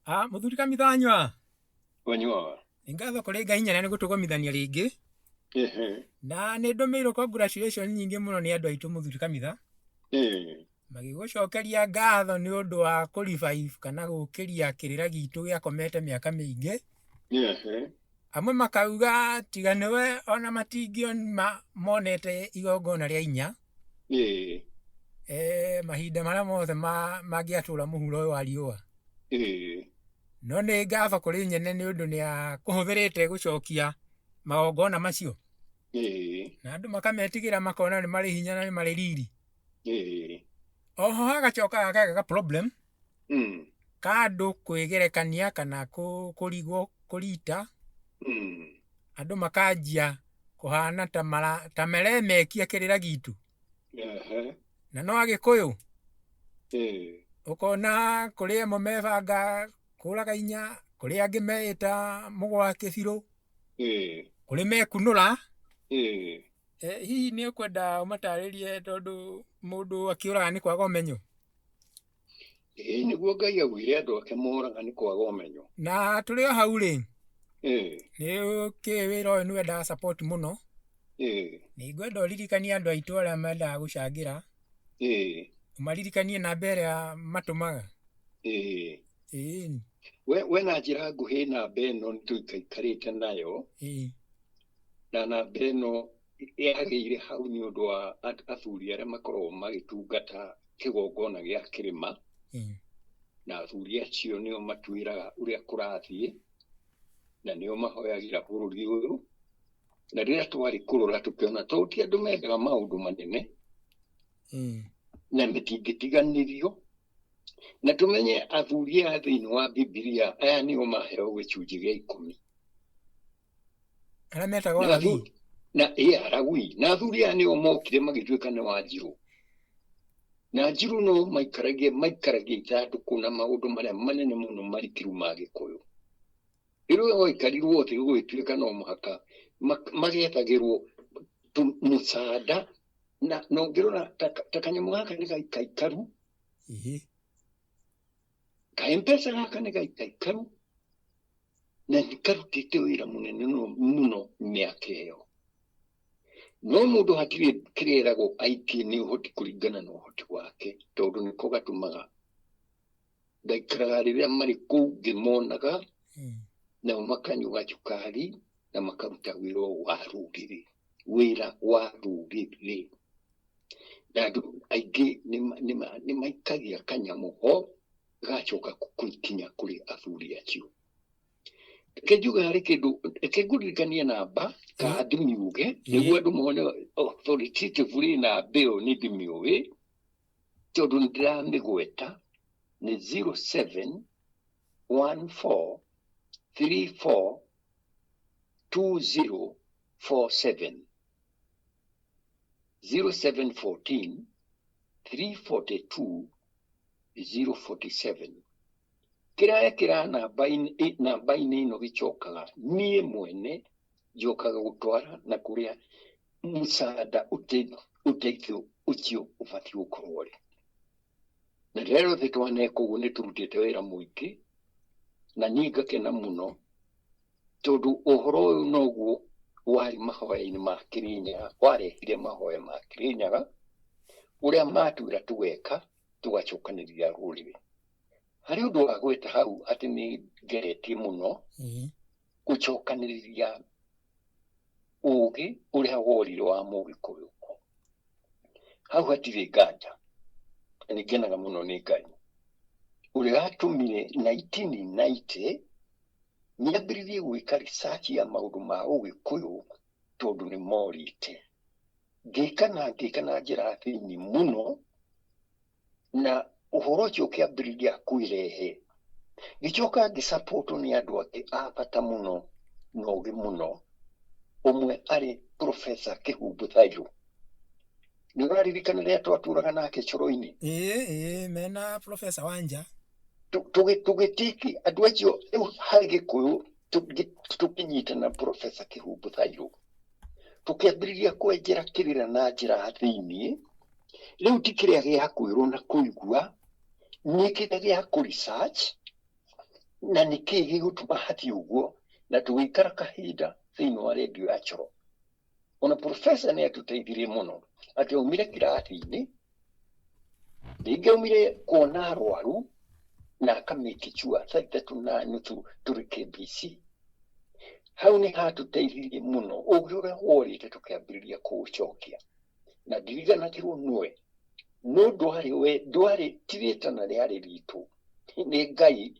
Ah, mũthuri Kamithanyua. Wanyua. Nĩ ngatho kũrĩ Ngai nyene nĩ gũtũgomithania rĩngĩ. Ehe. Na nĩ ndũmĩirwo congratulation nyingĩ mũno nĩ andũ aitũ mũthuri Kamitha. Magĩgũcokeria ngatho nĩ ũndũ wa kũ revive kana gũkĩria kĩrĩra gitũ gĩakomete mĩaka mĩingĩ. Ehe. Amwe makauga tiga nĩwe ona matingĩona monete igongona rĩa inya. Mahinda marĩa mothe mangĩatũra mũhuro ũyũ wa riũa. No nĩ ngatho kũrĩ nyene nĩ ũndũ nĩ akũhũthĩrĩte gũcokia magongona macio. Na andũ makametigĩra makona nĩ marĩ hinya na nĩ marĩ riri. Oho hagacoka hakaga ka problem ka andũ kwĩgerekania kana kũrigwo kũrita. Andũ makanjia kũhana ta mara ta maremekia kĩrĩra gitũ. Na no Agĩkũyũ. Ũkona kũrĩ amwe mebanga kũraga inya, kũrĩ angĩ meĩta mũgwa kĩbirũ, kũrĩ mekunũra. Hihi nĩ ũkwenda ũmatarĩrie tondũ mũndũ akĩũraga nĩ kwaga ũmenyo? Ĩĩ nĩguo Ngai augire andũ ake moraga nĩ kwaga ũmenyo. Na tũrĩ o hau rĩ, nĩ ũkĩũĩ wĩra ũyũ nĩ wendaga support mũno. Nĩ ngwenda ũririkanie andũ aitũ arĩa mendaga gũcangĩra. Ũmaririkanie namba ĩrĩa matũmaga. Ĩĩ. We na njĩra nguhĩ namba ĩno nĩ tũikaikarĩte nayo. Na namba ĩno yagĩire hau nĩ ũndũ wa athuri arĩa makoragwo magĩtungata kĩgongona gĩa kĩrĩma. Na athuri acio nĩo matwĩraga ũrĩa kũrathiĩ na nĩo mahoyagĩra bũrũri ũyũ. Na rĩrĩa twarĩ kũrora tũkĩona tondũ ti andũ mendaga maũndũ manene na mĩtingĩtiganĩrio. Na tũmenye athuri aya thĩinĩ wa Bibilia aya nĩo maheo gĩcunjĩ gĩa 10. Arĩa metagwo Alawii. Na ĩ Alawii. Na athuri aya nĩo mokire magĩtuĩka nĩ Wanjirũ. Na Njirũ no maikaragia ithandũkũ na maũndũ marĩa manene mũno marikĩru ma Gĩkũyũ. Rĩrĩa gwaikarirwo thĩ gũgĩtuĩka no mũhaka magethagĩrwo mũcanda na ũngĩrora ta kanyamũ gaka nĩ gaikaikaru. Ka M-Pesa gaka nĩ gaikaikaru na nĩ karutĩte wĩra mũnene mũno mĩaka ĩyo. No mũndũ hatirĩ kĩrĩa eragwo aikie nĩ ũhoti kũringana na ũhoti wake tondũ nĩko gatũmaga ngaikaraga rĩrĩa marĩ kũu ngĩmonaga nao makanyua cukari na makaruta wĩra wa rũrĩrĩ, wĩra wa rũrĩrĩ. Na andũ aingĩ nĩ maikagia kanyamũ ho gacoka gũkinya kũrĩ athuri acio. Reke njuge harĩ kĩndũ, reke ngũririkanie namba kana ndĩmiuge nĩguo andũ mone authoritatively namba ĩyo nĩ ndĩmĩũĩ tondũ nĩ ndĩramĩgweta nĩ 0714342047. 0714 342 047. Kĩrĩa ekĩra namba-inĩ ĩno gĩcokaga niĩ mwene njokaga gũtwara na kũrĩa mũcanda ũteithio ũcio ũbatiĩ gũkorwo ũrĩ. Na rĩrĩa rĩothe twaneka ũguo nĩ tũrutĩte wĩra mũingĩ na niĩ ngakena mũno tondũ ũhoro ũyũ noguo warĩ mahoya-inĩ ma Kĩrĩnyaga, warehire mahoya ma Kĩrĩnyaga ũrĩa matwĩra tũgeka tũgacokanĩrĩria rũrĩrĩ. Harĩ ũndũ wa gweta hau atĩ nĩ ngeretie mũno gũcokanĩrĩria ũgĩ ũrĩa worire wa Mũgĩkũyũ. Hau hatirĩ nganja, na nĩ ngenaga mũno nĩ Ngai ũrĩa watũmire 1990 nyambĩrĩrie gwĩka research ya maũndũ ma Ũgĩkũyũ tondũ nĩ morĩte. Ngĩka na ngĩka na njĩra thĩinĩ mũno na ũhoro ũcio ũkĩambĩrĩria kwĩrehe. Ngĩcoka ngĩsapotwo nĩ andũ angĩ a bata mũno na ũgĩ mũno. Ũmwe arĩ Professor Kĩhumbu Thairũ. Nĩ ũraririkana rĩrĩa twatũraga nake coro-inĩ? Ĩĩ, mena Professor Wanja. Tũgĩtiki andũ acio rĩu harĩ Gĩkũyũ tũkĩnyitana Professor Kĩhumbu Thairũ. Tũkĩambĩrĩria kwenjera kĩrĩra na njĩra thĩinĩ. Rĩu ti kĩrĩa gĩa kwĩrwo na kũigua, nĩ kĩrĩa gĩa kũ research. Na nĩkĩ gĩgũtũma hathiĩ ũguo? Na tũgĩikara kahinda thĩinĩ wa rendio ya Coro. Ona profesa nĩ atũteithirie mũno atĩ aumire kĩrathi-inĩ, rĩngĩ aumire kuona arwaru na akamake sure thaa 3:30 tũrĩ KBC. Hau nĩ hatũteithirie mũno, ũgĩ ũrĩa worĩte tũkĩambĩrĩria kũũcokia. Na ndiriganagĩrwo nĩwe, no ndwarĩ we, ndwarĩ ti rĩtana rĩarĩ ritũ, nĩ Ngai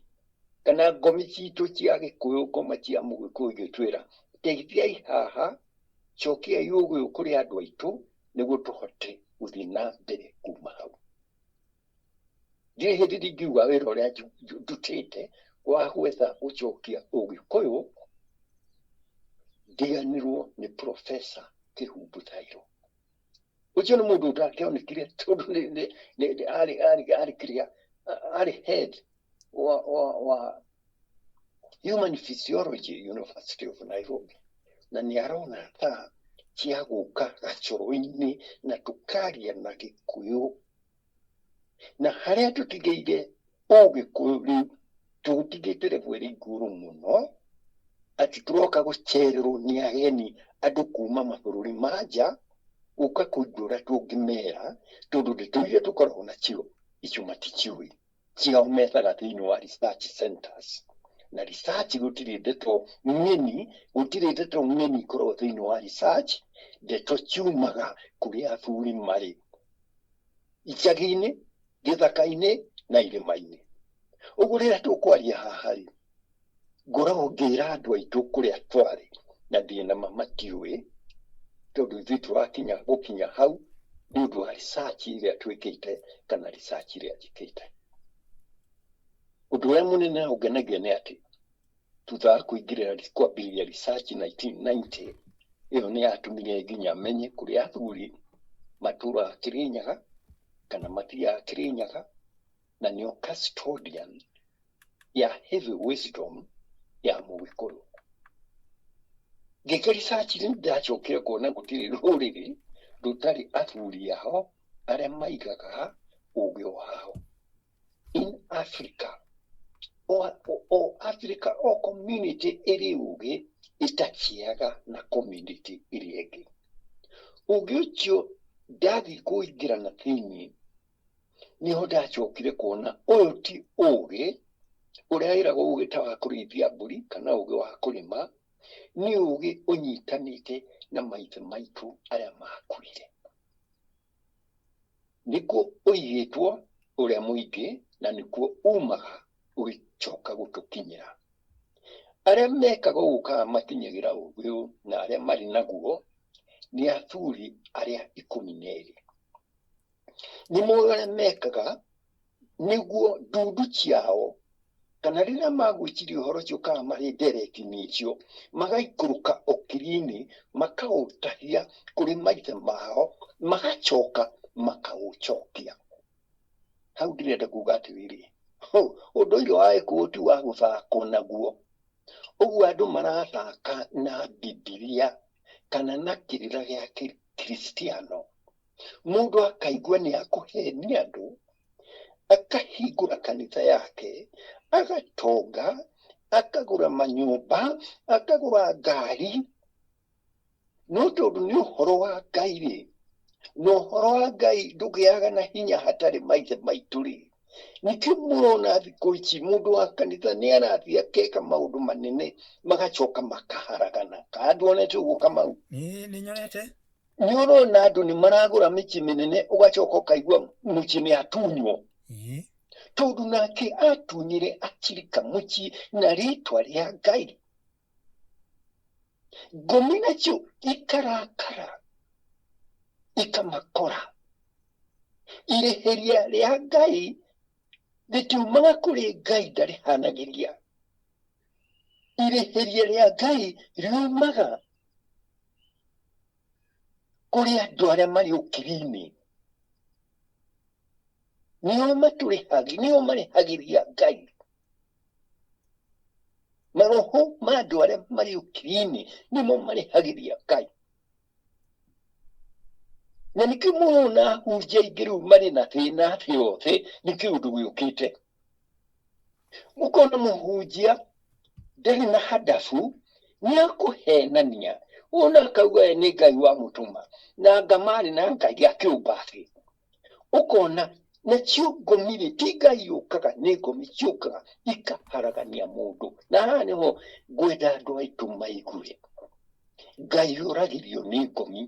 kana ngomi citũ cia Gĩkũyũ, ngoma cia Mũgĩkũyũ igĩtwĩra teithiai haha, cokiai ũgĩ ũyũ kũrĩ andũ aitũ nĩguo tũhote gũthiĩ na mbere kuma hau. Ndirĩ hĩndĩ ndingiuga wĩra ũrĩa ndutĩte wa gwetha gũcokia Ũgĩkũyũ ndiganĩrwo nĩ Profesa Kĩhumbu Thairũ. Ũcio nĩ mũndũ ũtakĩonekire tondũ arĩ kĩrĩa, arĩ head wa Human Physiology, University of Nairobi, na nĩ arona thaa cia gũka gacoro-inĩ na tũkaria na Gĩkũyũ, na harĩa tũtigĩire Ũgĩkũyũ rĩu tũtigĩte level ĩrĩ igũrũ mũno, atĩ tũroka gũcererwo nĩ ageni, andũ kuma mabũrũri ma nja gũka kũigua ũrĩa tũngĩmera, tondũ ndeto iria tũkoragwo nacio icio maticiũĩ, ciao methaga thĩinĩ wa research centers. Na research gũtirĩ ndeto ng'eni, gũtirĩ ndeto ng'eni ikoragwo thĩinĩ wa research. Ndeto ciumaga kũrĩa athuri marĩ, icagi-inĩ, gĩthaka-inĩ na irĩma-inĩ. Ũguo rĩrĩa tũkwaria haha rĩ, ngoragwo ngĩra andũ aitũ kũrĩa twarĩ, na ndĩ na ma matiũĩ, tondũ ithuĩ tũrakinya gũkinya hau nĩ ũndũ wa research ĩrĩa twĩkĩte kana research ĩrĩa njĩkĩte. Ũndũ ũrĩa mũnene ũngenagia nĩ atĩ thutha wa kũingĩrĩra kwambĩrĩria research 1990, ĩyo nĩ yatũmire nginya menye kũrĩa athuri matũraga Kĩrĩnyaga kana mathiaga Kĩrĩnyaga, na nĩo custodian ya heavy wisdom ya Mũgĩkũyũ. Ngĩka research nĩ ndacokire kuona gũtirĩ rũrĩrĩ rũtarĩ athuri ao arĩa maigaga ũgĩ wao. In Africa, o Africa, o community ĩrĩ ũgĩ ĩtaciaga na community ĩrĩa ĩngĩ. Ũgĩ ũcio ndathiĩ kũingĩra na thĩinĩ, nĩho ndacokire kuona ũyũ ti ũgĩ ũrĩa wĩragwo ũgĩ ta wa kũrĩithia mbũri kana ũgĩ wa kũrĩma, nĩ ũgĩ ũnyitanĩte na maithe maitũ arĩa makuire. Nĩkuo ũigĩtwo ũrĩa mũingĩ na nĩkuo umaga ũgĩcoka gũtũkinyĩra. Arĩa mekaga ũguo kana makinyagĩra ũgĩ ũyũ na arĩa marĩ naguo nĩ athuri arĩa 12. Nĩ moĩ arĩa mekaga nĩguo ndundu ciao, kana rĩrĩa magwĩciria ũhoro ũcio kana marĩ ndereti-inĩ icio, magaikũrũka ũkiri-inĩ, makaũtahia kũrĩ maithe mao, magacoka makaũcokia. Hau ndĩrenda kuga atĩrĩrĩ, ũndũire wa Gĩkũyũ ti wa gũthakwo naguo. Ũguo andũ marathaka na Bibilia kana na kĩrĩra gĩa Kĩkristiano. Mũndũ akaigua nĩ akũhenia andũ, akahingũra kanitha yake, agatonga, akagũra manyũmba, akagũra ngari, no tondũ nĩ ũhoro wa Ngai rĩ, na ũhoro wa Ngai ndũgĩaga na hinya hatarĩ maithe maitũ rĩ, nĩkĩo mũrona thikũ ici mũndũ wa kanitha nĩ arathiĩ akeka maũndũ manene magacoka makaharagana. Kana nduonete ũguo, Kamau? Nĩ nyonete. Nĩ ũrona andũ nĩ maragũra mĩciĩ mĩnene, ũgacoka ũkaigua mũciĩ nĩ atunywo, tondũ nake atunyire acirika mũciĩ na rĩtwa rĩa Ngai. Ngomi nacio ikarakara ikamakora. Irĩhĩria rĩa Ngai rĩtiumaga kũrĩ Ngai, ndarĩhanagĩria. Irĩhĩria rĩa Ngai riumaga kũrĩ andũ arĩa marĩ ũkiri-inĩ, nĩo matũrĩhagĩ, nĩo marĩhagĩria Ngai. Maroho ma andũ arĩa marĩ ũkiri-inĩ nĩmo marĩhagĩria Ngai. Na nĩkĩo mũrona ahunjia aingĩ rĩu marĩ na thĩna thĩ yothe, nĩ kĩũndũ gĩũkĩte. Ũkona mũhunjia ndarĩ na hadabu, nĩ akũhenania ona akauga ye nĩ Ngai wamũtũma, na anga marĩ na Ngai akĩũmba thĩ. Ũkona nacio ngomi rĩ, ti Ngai yũkaga, nĩ ngomi ciũkaga ikaharagania mũndũ. Na haha nĩho ngwenda andũ aitũ maigue, Ngai oragĩrio nĩ ngomi.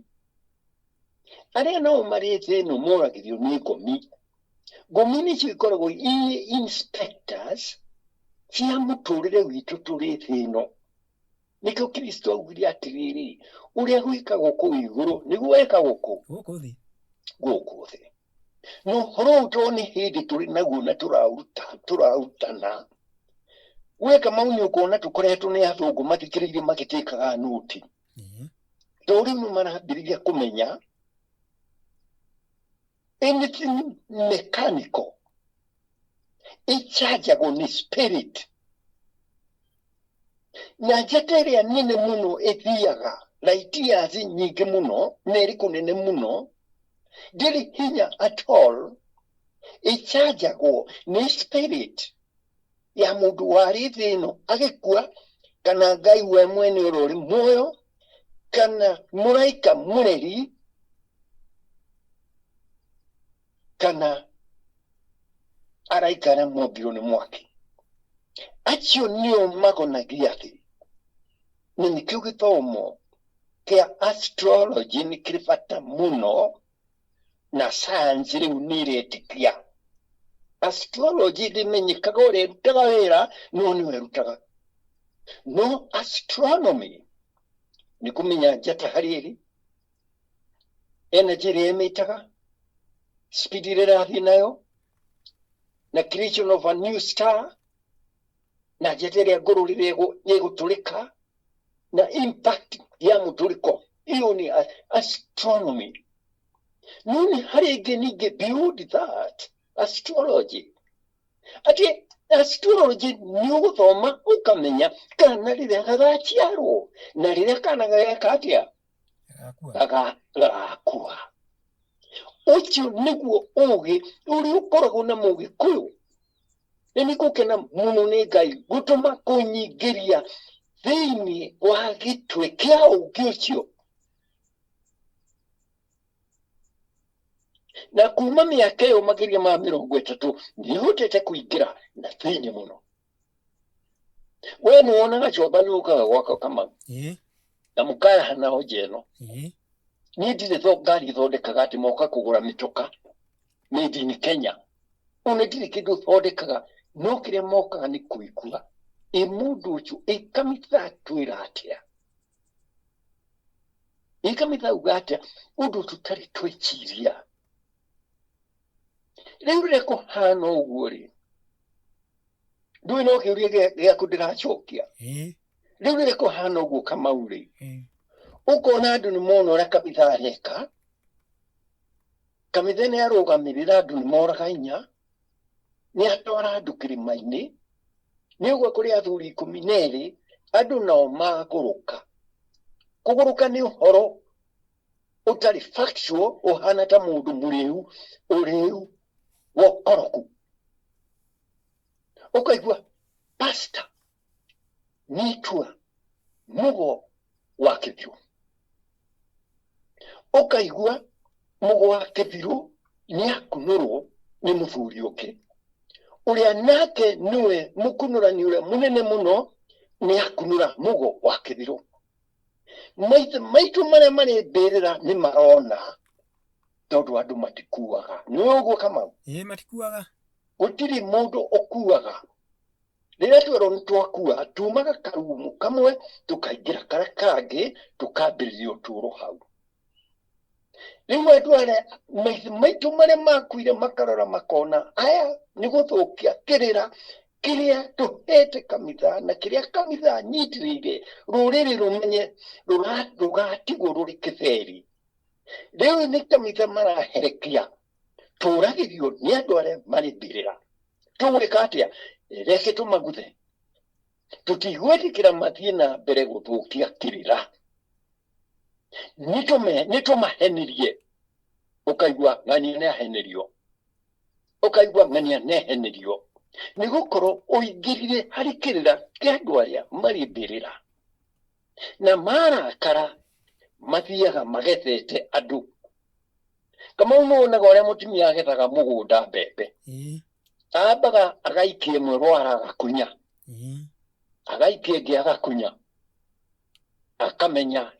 Arĩa nao marĩ thĩ ĩno moragĩrio nĩ ngomi. Ngomi nĩcio ikoragwo irĩ inspectors cia mũtũrĩre witũ tũrĩ thĩ ĩno. Nĩkĩo Kristo augire atĩrĩrĩ, ũrĩa gwĩkagwo kũu igũrũ nĩguo wĩkagwo kũ? Gũkũ thĩ. Gũkũ thĩ. Na ũhoro ũyũ tondũ nĩ hĩndĩ tũrĩ naguo na tũraũruta, tũraũrutana. We Kamau nĩ ũkuona tũkoretwo nĩ athũngũ mathikĩrĩirie magĩtĩkaga nũti. Tondũ rĩu nĩ marambĩrĩria kũmenya anything mechanical ĩchanjagwo nĩ spirit. Na njata ĩrĩa nene mũno ĩthiaga light years nyingĩ mũno na ĩrĩ kũnene mũno, ndĩrĩ hinya at all, ĩchanjagwo nĩ spirit ya mũndũ warĩ thĩ ĩno agĩkua, kana Ngai we mwene ũrĩa ũrĩ muoyo, kana mũraika mũreri, kana araika arĩa mombirwo nĩ mwaki. Acio nĩo magonagia thĩ. Na nĩkĩo gĩthomo kĩa astrology nĩ kĩrĩ bata mũno, na science rĩu nĩ ĩretĩkia. Astrology ndĩmenyekaga ũrĩa ĩrutaga wĩra, no nĩyo ĩrutaga. No astronomy nĩ kũmenya njata harĩa ĩrĩ, energy ĩrĩa ĩmĩtaga, speed ĩrĩa ĩrathiĩ nayo, na creation of a new star, na njata ĩrĩa ngũrũ rĩrĩa ĩgũtũrĩka, na impact ya mũtũrĩko. Iyo nĩ astronomy. No nĩ harĩ ĩngĩ ningĩ beyond that astrology. Atĩ astrology nĩ ũgũthoma ũkamenya kana rĩrĩa gagaciarwo na rĩrĩa kana gageka atĩa, gagakua. Ũcio nĩguo ũgĩ ũrĩa ũkoragwo na Mũgĩkũyũ. Na nĩ gũkena mũno nĩ Ngai gũtũma kũnyingĩria thĩinĩ wa gĩtwe kĩa ũngĩ ũcio. Na kuma mĩaka ĩyo makĩria ma mĩrongo ĩtatũ nĩhotete kũingĩra na thĩinĩ mũno. We nĩ wonaga comba nĩ ũkaga gwakwa Kamau na mũkaraha nao njeno. Niĩ ndirĩ ngari thondekaga atĩ moka kũgũra mĩtoka made in Kenya. Ona ndirĩ kĩndũ thondekaga, no kĩrĩa mokaga nĩ kũigua ĩ mũndũ ũcio ĩ kanitha atwĩra atĩa, ĩ kanitha auga atĩa, ũndũ tũtarĩ tweciria. Rĩu rĩrĩa kũhana ũguo rĩ, ndũĩ no kĩũria gĩaku ndĩracokia. Rĩu rĩrĩa kũhana ũguo Kamau rĩ, ũkona andũ nĩ mona ũrĩa kanitha areka, kanitha nĩ arũgamĩrĩra andũ nĩ moraga inya, nĩ atwara andũ kĩrĩma-inĩ, nĩ ũguo kũrĩ athuri ikũmi na erĩ, andũ nao magũrũka. Kũgũrũka nĩ ũhoro ũtarĩ factual, ũhana ta mũndũ mũrĩu, ũrĩu wa ũkoroku. Ũkaigua pastor nĩ itua mũgo wa kĩbiũ. Ũkaigua mũgo wa kĩbirũ nĩ akunũrwo nĩ mũthuri ũngĩ, ũrĩa nake nĩwe mũkunũrani ũrĩa mũnene mũno, nĩ akunũra mũgo wa kĩbirũ. Maithe maitũ marĩa marĩ mbĩrĩra nĩ marona, tondũ andũ matikuaga. Nĩ ũguo Kamau? Ĩĩ, matikuaga. Gũtirĩ mũndũ ũkuaga. Rĩrĩa twerwo nĩ twakua, tumaga karumu kamwe tũkaingĩra karĩa kangĩ, tũkambĩrĩria ũtũũro hau. Rĩu andũ arĩa maithe maitũ marĩa makuire makarora makona aya nĩ gũthũkia kĩrĩra kĩrĩa tũhete kanitha na kĩrĩa kanitha nyitĩrĩire rũrĩrĩ rũmenye rũgatigwo rũrĩ kĩberi. Rĩu nĩ kanitha maraherekia, tũragĩrio nĩ andũ arĩa marĩ mbĩrĩra. Tũgwĩka atĩa? Reke tũmaguthe. Tũtigwĩtĩkĩra mathiĩ na mbere gũthũkia kĩrĩra. Nĩ tũmahenirie. Ũkaigua ng'ania nĩ ahenerio. Ũkaigua ng'ania nĩ ahenerio. Nĩ gũkorwo ũingĩrire harĩ kĩrĩra kĩa andũ arĩa marĩ mbĩrĩra. Na marakara mathiaga magethete andũ. Kamau nĩ wonaga ũrĩa mũtumia agethaga mũgũnda mbembe. Ambaga agaikia ĩmwe rwara agakunya. Agaikia ĩngĩ agakunya. Akamenya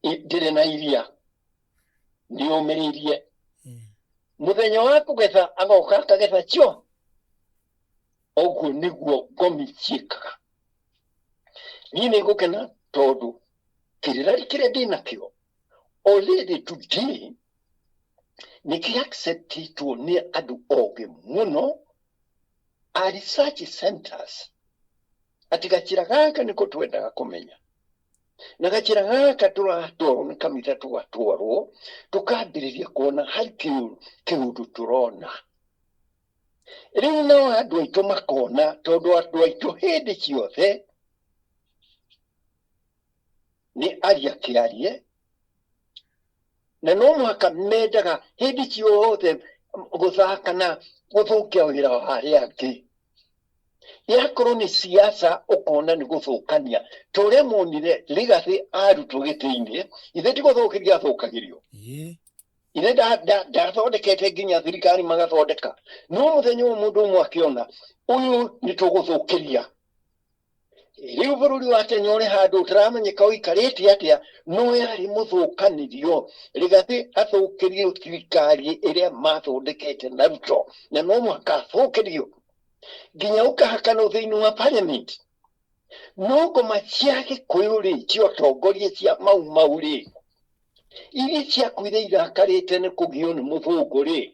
ndĩrĩ na iria nĩũmĩrĩirie. Mũthenya wa kũgetha agoka akagetha cio. Ũguo nĩguo ngomi ciĩkaga. Niĩ nĩ ngũkena tondũ kĩrĩra kĩrĩa ndĩ nakĩo already today nĩ kĩ acceptĩtwo nĩ andũ ogĩ mũno a research centers atĩ gacĩra gaka nĩko twendaga kũmenya na gacĩra gaka tũratwarwo nĩ kamita tũgatwarwo tũkambĩrĩria kuona harĩ kĩũndũ tũrona. Rĩu nao andũ aitũ makona tondũ andũ aitũ hĩndĩ ciothe nĩ aria kĩarie na no mũhaka mendaga hĩndĩ ciothe gũthaka na gũthũkia wĩra wa arĩa angĩ. Yakorwo nĩ siasa ũkona nĩ gũthũkania ta ũrĩa monire Rigathĩ arutwo gĩtĩ-inĩ, ithe ti gũthũkĩrio athũkagĩrio. Ithe ndathondekete nginya thirikari magathondeka, no mũthenya ũyũ mũndũ ũmwe akĩona ũyũ nĩ tũgũthũkĩria. Rĩu bũrũri wa Kenya ũrĩ handũ ũtaramenyeka ũikarĩte atĩa, no yarĩ mũthũkanĩrio. Rigathĩ athũkĩrio thirikari ĩrĩa mathondekete na Ruto, na no mũhaka athũkĩrio nginya ũkahakanwo thĩinĩ wa parliament. No ngoma cia Gĩkũyũ rĩ, cia ũtongoria cia Mau Mau rĩ, iria ciakuire irakarĩte nĩ kũgio nĩ mũthũngũ rĩ,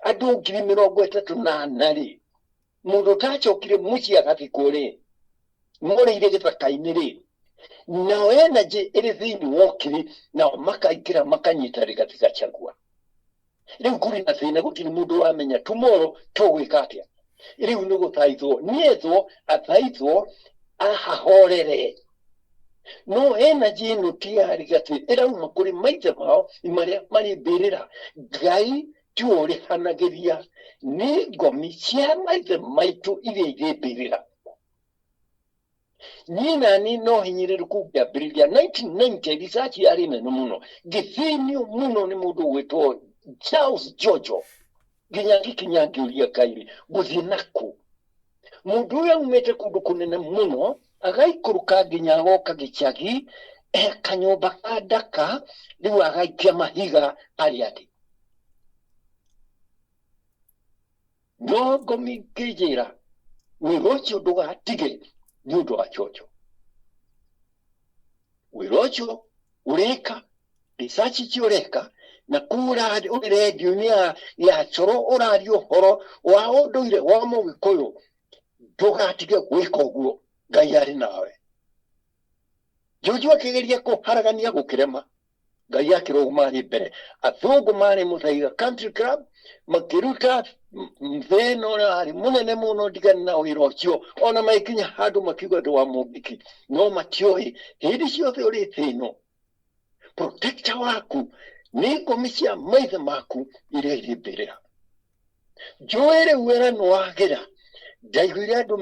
andũ 34,000 rĩ, mũndũ ũtacokire mũciĩ agathikwo rĩ, morĩire gĩthaka-inĩ rĩ, nao energy ĩrĩ thĩinĩ wa ũkiri, nao makaingĩra makanyita Rigathi Gachagua. Rĩu kũrĩ na thĩna, gũtirĩ mũndũ wamenya tomorrow tũgwĩka atĩa. Rĩu nĩ gũthaithwo, nĩethwo athaithwo ahahorere. No energy ĩno ti ya Rigathi, ĩrauma kũrĩ maithe mao marĩa marĩ mbĩrĩra. Ngai tiwe ũrĩhanagĩria, nĩ ngomi cia maithe maitũ iria irĩ mbĩrĩra. Niĩ nani no hinyĩrĩrĩku ngĩambĩrĩria 1990 research yarĩ nene mũno, ngĩthĩnio mũno nĩ mũndũ ũgwĩtwo Charles Jojo, nginya ngĩkinya ngĩũria Ngai rĩ, ngũthiĩ nakũ? Mũndũ ũyũ aumĩte kũndũ kũnene mũno, agaikũrũka nginya agoka gĩcagi, kanyũmba ka ndaka, rĩu agaikia mahiga harĩa ndĩ. No ngomi ngĩnjĩra wĩra ũcio ndũgatige nĩ ũndũ wa Jojo. Wĩra ũcio ũreka, research icio ũreka, na kũu ũrĩ rendio-inĩ ya Coro ũraria ũhoro wa ũndũire wa Mũgĩkũyũ, ndũgatige gwĩka ũguo, Ngai arĩ nawe. Jojo akĩgeria kũharagania gũkĩrema, Ngai akĩrũgama arĩ mbere. Athũngũ marĩ Mũthaiga Country Club makĩruta thĩna ũrĩa warĩ mũnene mũno ndigana na wĩra ũcio, ona magĩkinya handũ makiuga ndũ wa Mũngĩki, no matioĩ hĩndĩ ciothe ũrĩ thĩ ĩno protector waku nĩ ngomi cia maithe maku iria irĩ mbĩrĩra. Njũĩ rĩu wĩra nĩ wagĩra, ndaiguire andũ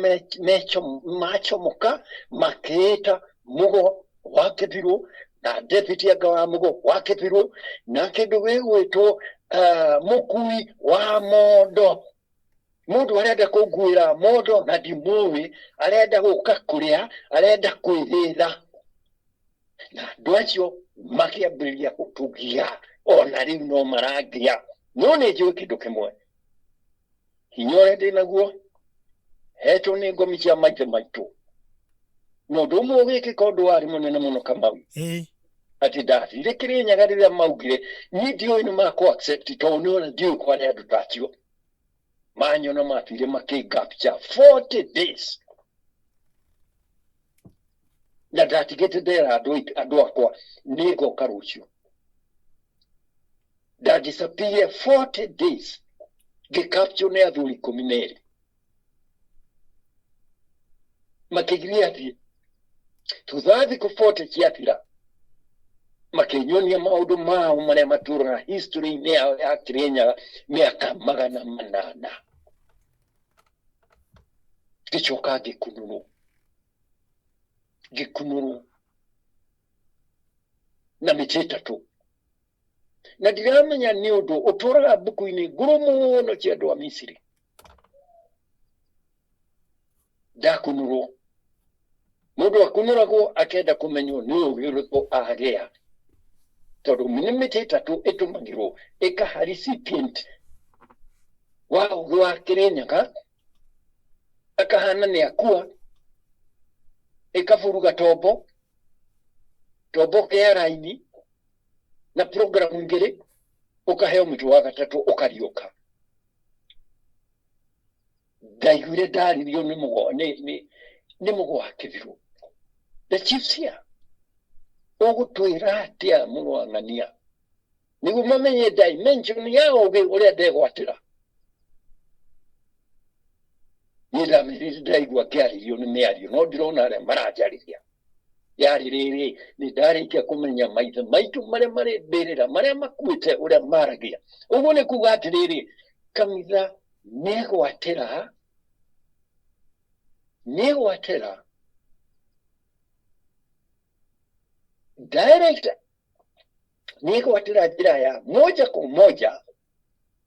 macomoka makĩĩta Mũgo wa Kĩbirũ na deputy anga wa Mũgo wa Kĩbirũ na kĩndũ gĩgwĩtwo mũkui wa mondo. Mũndũ arenda kũnguĩra mondo na ndimũĩ, arenda gũka kũrĩa, arenda kwĩrĩra. Na andũ acio makĩambĩrĩria gũtũgia, ona rĩu no marangia. No nĩ njũĩ kĩndũ kĩmwe, hinya ũrĩa ndĩ naguo hetwo nĩ ngomi cia maithe maitũ. Na ũndũ ũmwe ũgĩkĩka ũndũ warĩ mũnene mũno Kamau, atĩ ndathire Kĩrĩnyaga rĩrĩa maugire niĩ ndiũĩ nĩ makũ accept, tondũ nĩ ona ndiũĩ kwarĩ andũ ta acio. Manyona mathire makĩngapture 40 days. Na ndatigĩte ndera andũ akwa nĩ ngoka rũciũ. Nda disappear 40 days ngĩcapture nĩ athuri 12. Makĩgiria thiĩ. Thutha wa thikũ 40 ciathira, makĩnyonia maũndũ mao marĩa matũraga history-inĩ yao ya Kĩrĩnyaga mĩaka 800. Ngĩcoka ngĩkunũrwo, ngĩkunũrwo na mĩtĩ ĩtatũ, na ndiramenya nĩ ũndũ ũtũraga mbuku-inĩ ngũrũ mũno cia andũ a Misiri. Ndakunũrwo, mũndũ akunũragwo akenda kũmenywo nĩ ũgĩ ũrĩkũ agĩa, tondũ nĩ mĩtĩ ĩtatũ ĩtũmagĩrwo ĩkaha recipient wa ũgĩ wa Kĩrĩnyaga akahana nĩ akua, ĩkaburuga tombo tombo kĩa raini na programu igĩrĩ, ũkaheo mũtĩ wa gatatũ ũkariũka. Ndaiguire ndaririo nĩ mũgo nĩ nĩ nĩ mũgo wa kĩbirũ, the chiefs here, ũgũtwĩra atĩa mũrũ wa ng'ania, nĩguo mamenye dimension ya ũgĩ ũrĩa ndegwatĩra. Niĩ ndamerire ndaigua ngĩarĩrio nĩ mĩario, no ndirona arĩa maranjarĩria yarĩ rĩrĩ, nĩ ndarĩkia kũmenya maithe maitũ marĩa marĩ mbĩrĩra, marĩa makuĩte, ũrĩa maragia. Ũguo nĩ kuga atĩrĩrĩ, kanitha nĩegwatĩra, nĩegwatĩra direct, nĩegwatĩra njĩra ya moja kwa moja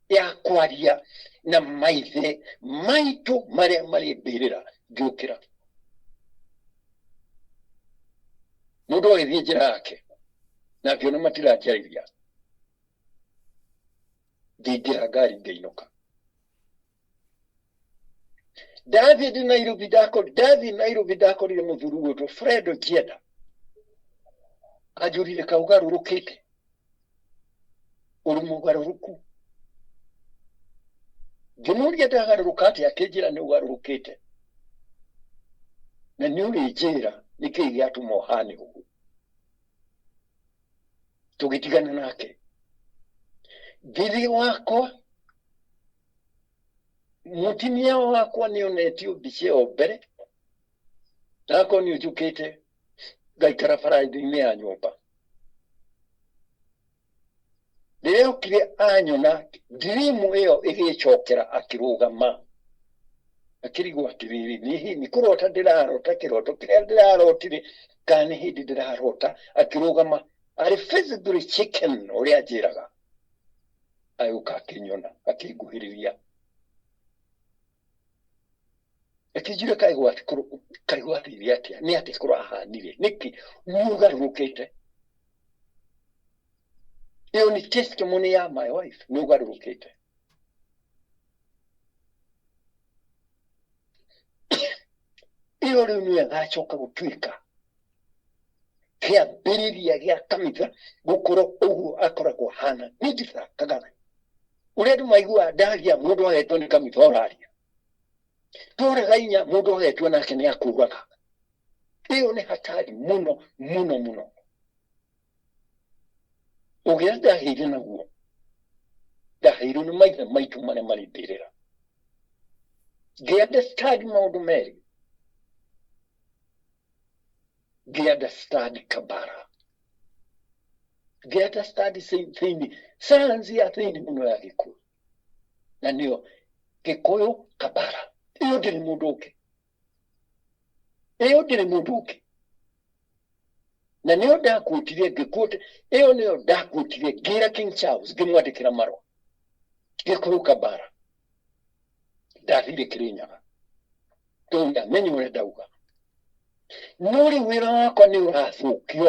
ya kwaria na maithe maitũ marĩa marĩ mbĩrĩra. Ngĩũkĩra, mũndũ agĩthiĩ njĩra yake, na ngĩona matiranjarĩria, ngĩingĩra ngari ngĩinũka. Ndathiĩ ndĩ Nairobi, ndathiĩ Nairobi ndakorire mũthuri gwĩtwo Fred Ojienda, anjũrire kaugarũrũkĩte, ũrĩ mũgarũrũku. Ngĩmũria ndagarũrũka atĩa, akĩnjĩra nĩ ũgarũrũkĩte na nĩ ũrĩnjĩra nĩkĩĩ gĩatũma ũhane ũguo. Tũgĩtigana nake, ngĩthiĩ wakwa. Mũtumia wakwa nĩ onetio mbica ĩyo mbere, nakorwo nĩ ũnjũkĩte ngaikara baranda-inĩ ya nyũmba. Rĩrĩa okire anyona, dream ĩyo ĩgĩcokera, akĩrũgama akĩrigwo atĩrĩrĩ, nĩ nĩ kũrota ndĩrarota kĩroto kĩrĩa ndĩrarotire, kana nĩ hĩndĩ ndĩrarota? Akĩrũgama arĩ physically shaken ũrĩa anjĩraga. Agĩũka akĩnyona, akĩnguhĩrĩria, akĩnjũria kaĩ gwathire atĩa, nĩ atĩa kũrahanire, nĩkĩ nĩ ũgarũrũkĩte? Ĩyo nĩ testimony ya my wife, nĩ ũgarũrũkĩte. Ĩyo rĩu nĩyo ĩgacoka gũtuĩka kĩambĩrĩria gĩa kanitha gũkorwo ũguo akoragwo hana. Nĩ ndithakaga ũrĩa andũ maiguaga ndaria, mũndũ agetwo nĩ kanitha ũraria, tworaga inya, mũndũ agetwo nake nĩ akũraga. Ĩyo nĩ hatari mũno mũno mũno. Ũgĩa ndaheire naguo, ndaheirwo nĩ maithe maitũ marĩa marĩ mbĩrĩra. Ngĩ understand maũndũ merĩ, ngĩ understand kabara, ngĩ understand thĩinĩ science ya thĩinĩ mũno ya Gĩkũyũ, na nĩyo Gĩkũyũ kabara. Ĩyo ndĩrĩ mũndũ ũngĩ, ĩyo ndĩrĩ mũndũ ũngĩ, na nĩyo ndakuĩtire, ngĩkuĩte ĩyo, nĩyo ndakuĩtire ngĩra King Charles, ngĩmwandĩkĩra marũa Gĩkũyũ kabara. Ndathire Kĩrĩnyaga tondũ ndamenya ũrĩa ndauga, no rĩu wĩra wakwa nĩ ũrathũkio.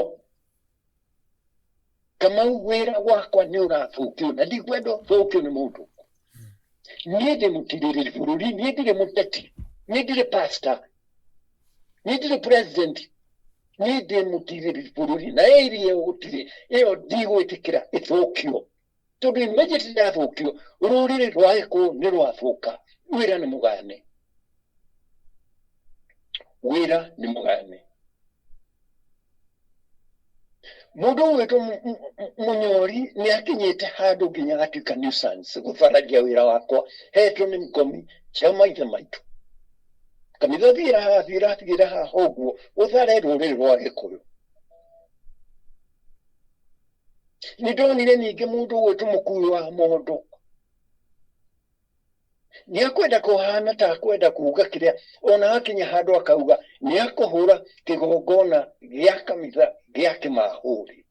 Kamau, wĩra wakwa nĩ ũrathũkio na ndikwenda ũthũkio nĩ mũndũ. Niĩ ndĩ mũtirĩrĩri bũrũri, niĩ ndirĩ mũteti, niĩ ndirĩ pastor, niĩ ndirĩ president, niĩ ndĩ mũtirĩrĩri bũrũri, na ĩria gũtirĩ ĩyo ndigwĩtĩkĩra ĩthũkio, tondũ immediately yathũkio, rũrĩrĩ rwa Gĩkũyũ nĩ rwathũka. Wĩra nĩ mũgayane, wĩra nĩ mũgayane. Mũndũ ũgwĩtwo Mũnyori nĩ akinyĩte handũ nginya agatuĩka nuisance gũthararia wĩra wakwa hetwo nĩ ngomi cia maithe maitũ. Kanitha thiĩra haha, thiĩra, thiĩra haha ũguo ũthare rũrĩrĩ rwa Gĩkũyũ. Nĩ ndonire ningĩ mũndũ ũgwĩtwo mũkui wa mondo. Nĩ akwenda kũhana ta akwenda kuga kĩrĩa ona akinya handũ akauga nĩ akũhũra kĩgongona gĩa kanitha gĩa kĩmahũri.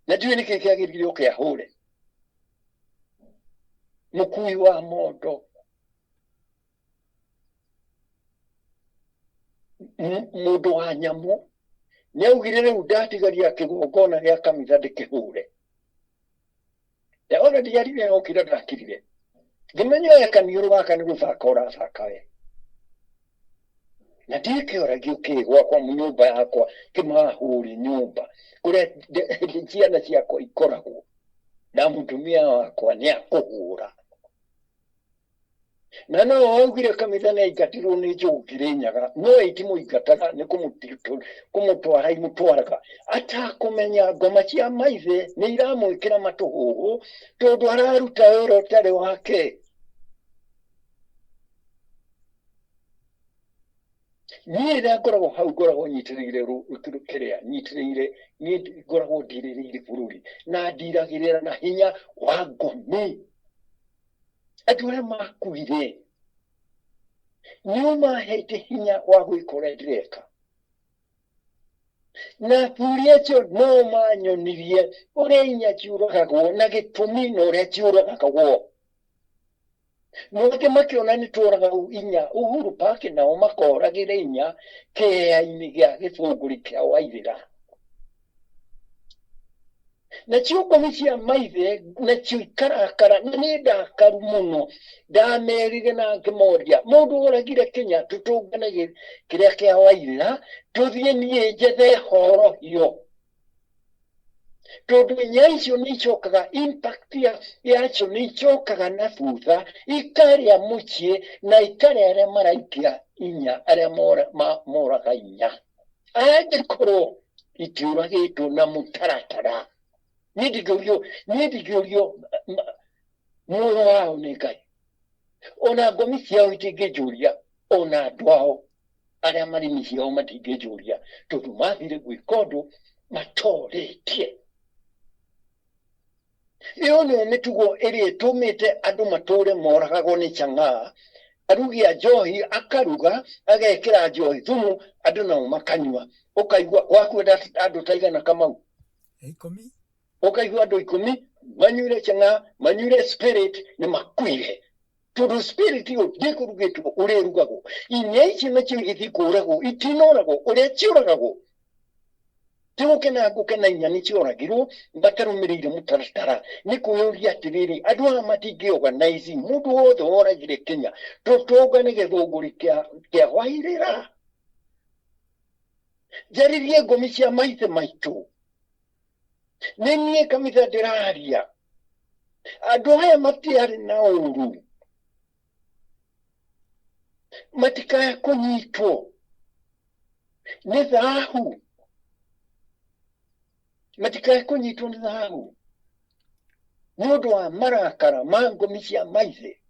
Na ndiũĩ nĩkĩ kĩagĩrĩire oke ahũre mũkui wa mondo. Mũndũ wa nyamũ nĩ augire rĩu ndatigaria kĩgongona gĩa kanitha ndĩkĩhũre. Ona ndiarire okire ndakirire ngĩmenya we kaniũrũ gaka nĩ gũthaka ũrathaka we. Na ndikĩoragio kĩ gwakwa nyũmba yakwa kĩmahũri nyũmba kũrĩa ciana ciakwa ikoragwo na mũtumia wakwa nĩ akũhũra. Na no augire kanitha nĩ aingatirwo nĩ Njogu Kĩrĩnyaga, no itimũingataga nĩ kũmũtwara imũtwaraga atakũmenya ngoma cia maithe nĩ iramwĩkĩra matũhũhũ tondũ araruta wĩra ũtarĩ wake. Niĩ rĩrĩa ngoragwo hau ngoragwo nyitĩrĩire kĩrĩa nyitĩrĩire, niĩ ngoragwo ndirĩrĩire bũrũri na ndiragĩrĩra na hinya wa ngomi. Andũ arĩa makuire nĩo mahete hinya wa gwĩka ũrĩa ndĩreka, na athuri acio no manyonirie ũrĩa inya ciũragagwo na gĩtũmi na ũrĩa ciũragagwo. No angĩ makĩona nĩ tworaga inya Uhuru Park, nao makoragĩra inya kĩea-inĩ gĩa gĩbũngũri kĩa Waithĩra. Nacio ngomi cia maithe nacio ikarakara, na nĩ ndakaru mũno. Ndamerire na ngĩmoria mũndũ oragire Kenya tũtũngane kĩrĩa kĩa Waithĩra, tũthiĩ niĩ njethe horohio, tondũ inya icio nĩ icokaga impact yacio nĩ icokaga na thutha ikarĩa mũciĩ na ikarĩa arĩa maraikia inya, arĩa moraga inya angĩkorwo itiũragĩtwo na mũtaratara. Niĩ ndingĩũrio, niĩ ndingĩũrio muoyo wao nĩ Ngai, ona ngomi ciao itingĩnjũria, ona andũ ao arĩa marĩ mĩciĩ yao matingĩnjũria, tondũ mathire gwĩka ũndũ matorĩtie. Ĩyo nĩyo mĩtugo ĩrĩa ĩtũmĩte andũ matũre moragagwo nĩ chang'aa. Arugi a njohi akaruga agekĩra njohi thumu, andũ nao makanyua. Ũkaigua wakwenda andũ ta igana Kamau, 10, ũkaigua andũ 10 manyuire chang'aa, manyuire spirit, nĩ makuire, tondũ spirit ĩyo ndĩkũrugĩtwo ũrĩa ĩrugagwo. Inya icio nacio igĩthiĩ kũragwo itinoragwo ũrĩa ciũragagwo. Ti gũkena ngũkena inya nĩ cioragirwo matarũmĩrĩire mũtaratara. Nĩ kwĩyũria atĩrĩrĩ, andũ aya matingĩ organize mũndũ wothe woragire Kenya tũtũngane gĩthũngũri kĩa Wairĩra. Njarĩrie ngomi cia maithe maitũ, nĩ niĩ kanitha ndĩraria. Andũ aya matiarĩ na ũru, matikae kũnyitwo nĩ thahu, matikae kũnyitwo nĩ thahu nĩ ũndũ wa marakara ma ngomi cia maithe.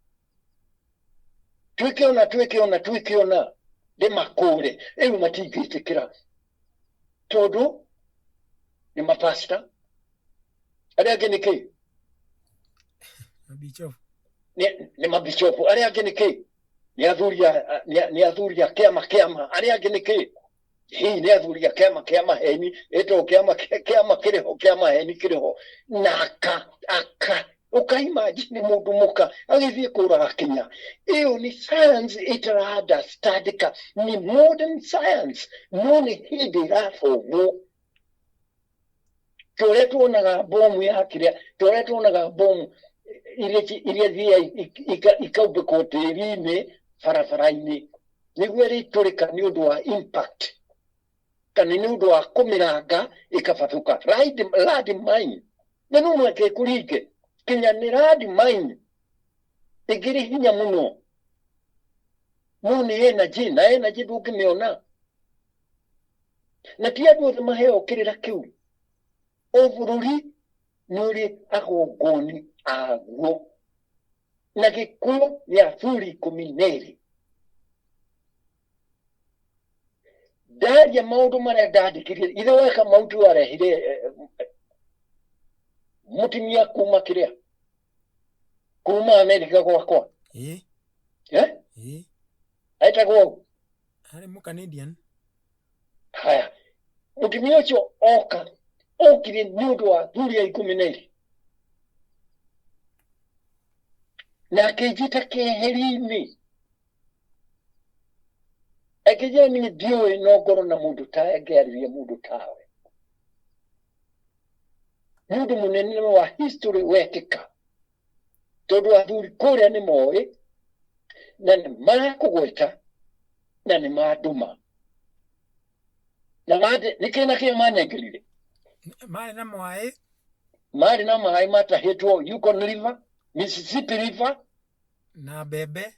Twĩke ona twĩke ona twĩke ona ndĩmakũre rĩu matingĩtĩkĩra, tondũ nĩ mapasta. Arĩa angĩ nĩ kĩ? Mabishopu. Nĩ mabishopu. Arĩa angĩ nĩ kĩ? Nĩ athuri nĩ athuri a kĩama kĩama. Arĩa angĩ nĩ kĩ? Hihi nĩ athuri a kĩama kĩa maheni, ĩtagwo kĩama kĩama kĩrĩho kĩa maheni kĩrĩho. Na aka ũkaimagine mũndũ mũka agĩthiĩ kũraga Kenya. Ĩyo nĩ science ĩtara understandĩka, nĩ modern science, no nĩ hĩndĩ ĩrathomwo. Tũrĩa tuonaga bomu ya kĩrĩa, tũrĩa tuonaga bomu iria thiaga ikaumbĩkwo tĩri-inĩ barabara-inĩ nĩguo ĩrĩtũrĩka nĩ ũndũ wa impact kana nĩ ũndũ wa kũmĩranga ĩkabathũka. Land mine na no mũhaka ĩkũringe kinya nĩ land mine ĩngĩrĩ hinya mũno, no nĩ energy, na energy ndũngĩmĩona, na ti andũ othe maheo kĩrĩra kĩu. O bũrũri nĩ ũrĩ agongoni aguo, na Gĩkũyũ nĩ athuri 12. Ndaria maũndũ marĩa ndandĩkire, ithe we Kamau tu arehire mũtumia kuma kĩrĩa Kuma Amerika gwakwa. Ĩĩ. Eh? Ĩĩ. Etagwo ũ? Arĩ mũ Canadian. Haya, mũtumia ũcio oka, okire nĩ ũndũ wa thuri ya 12 na akĩnjĩta keheri-inĩ, akĩnjĩra niĩ ndiũĩ no ngorwo na mũndũ tawe, ngĩarĩria mũndũ tawe. Nĩ ũndũ mũnene wa history wekĩka, tondũ athuri kũrĩa nĩ moĩ na nĩ marakũgweta na nĩ mandũma na mande nĩkĩ na kĩ manengerire. Marĩ na maĩ. Marĩ na maĩ matahĩtwo Yukon River, Mississippi River. Na mbembe.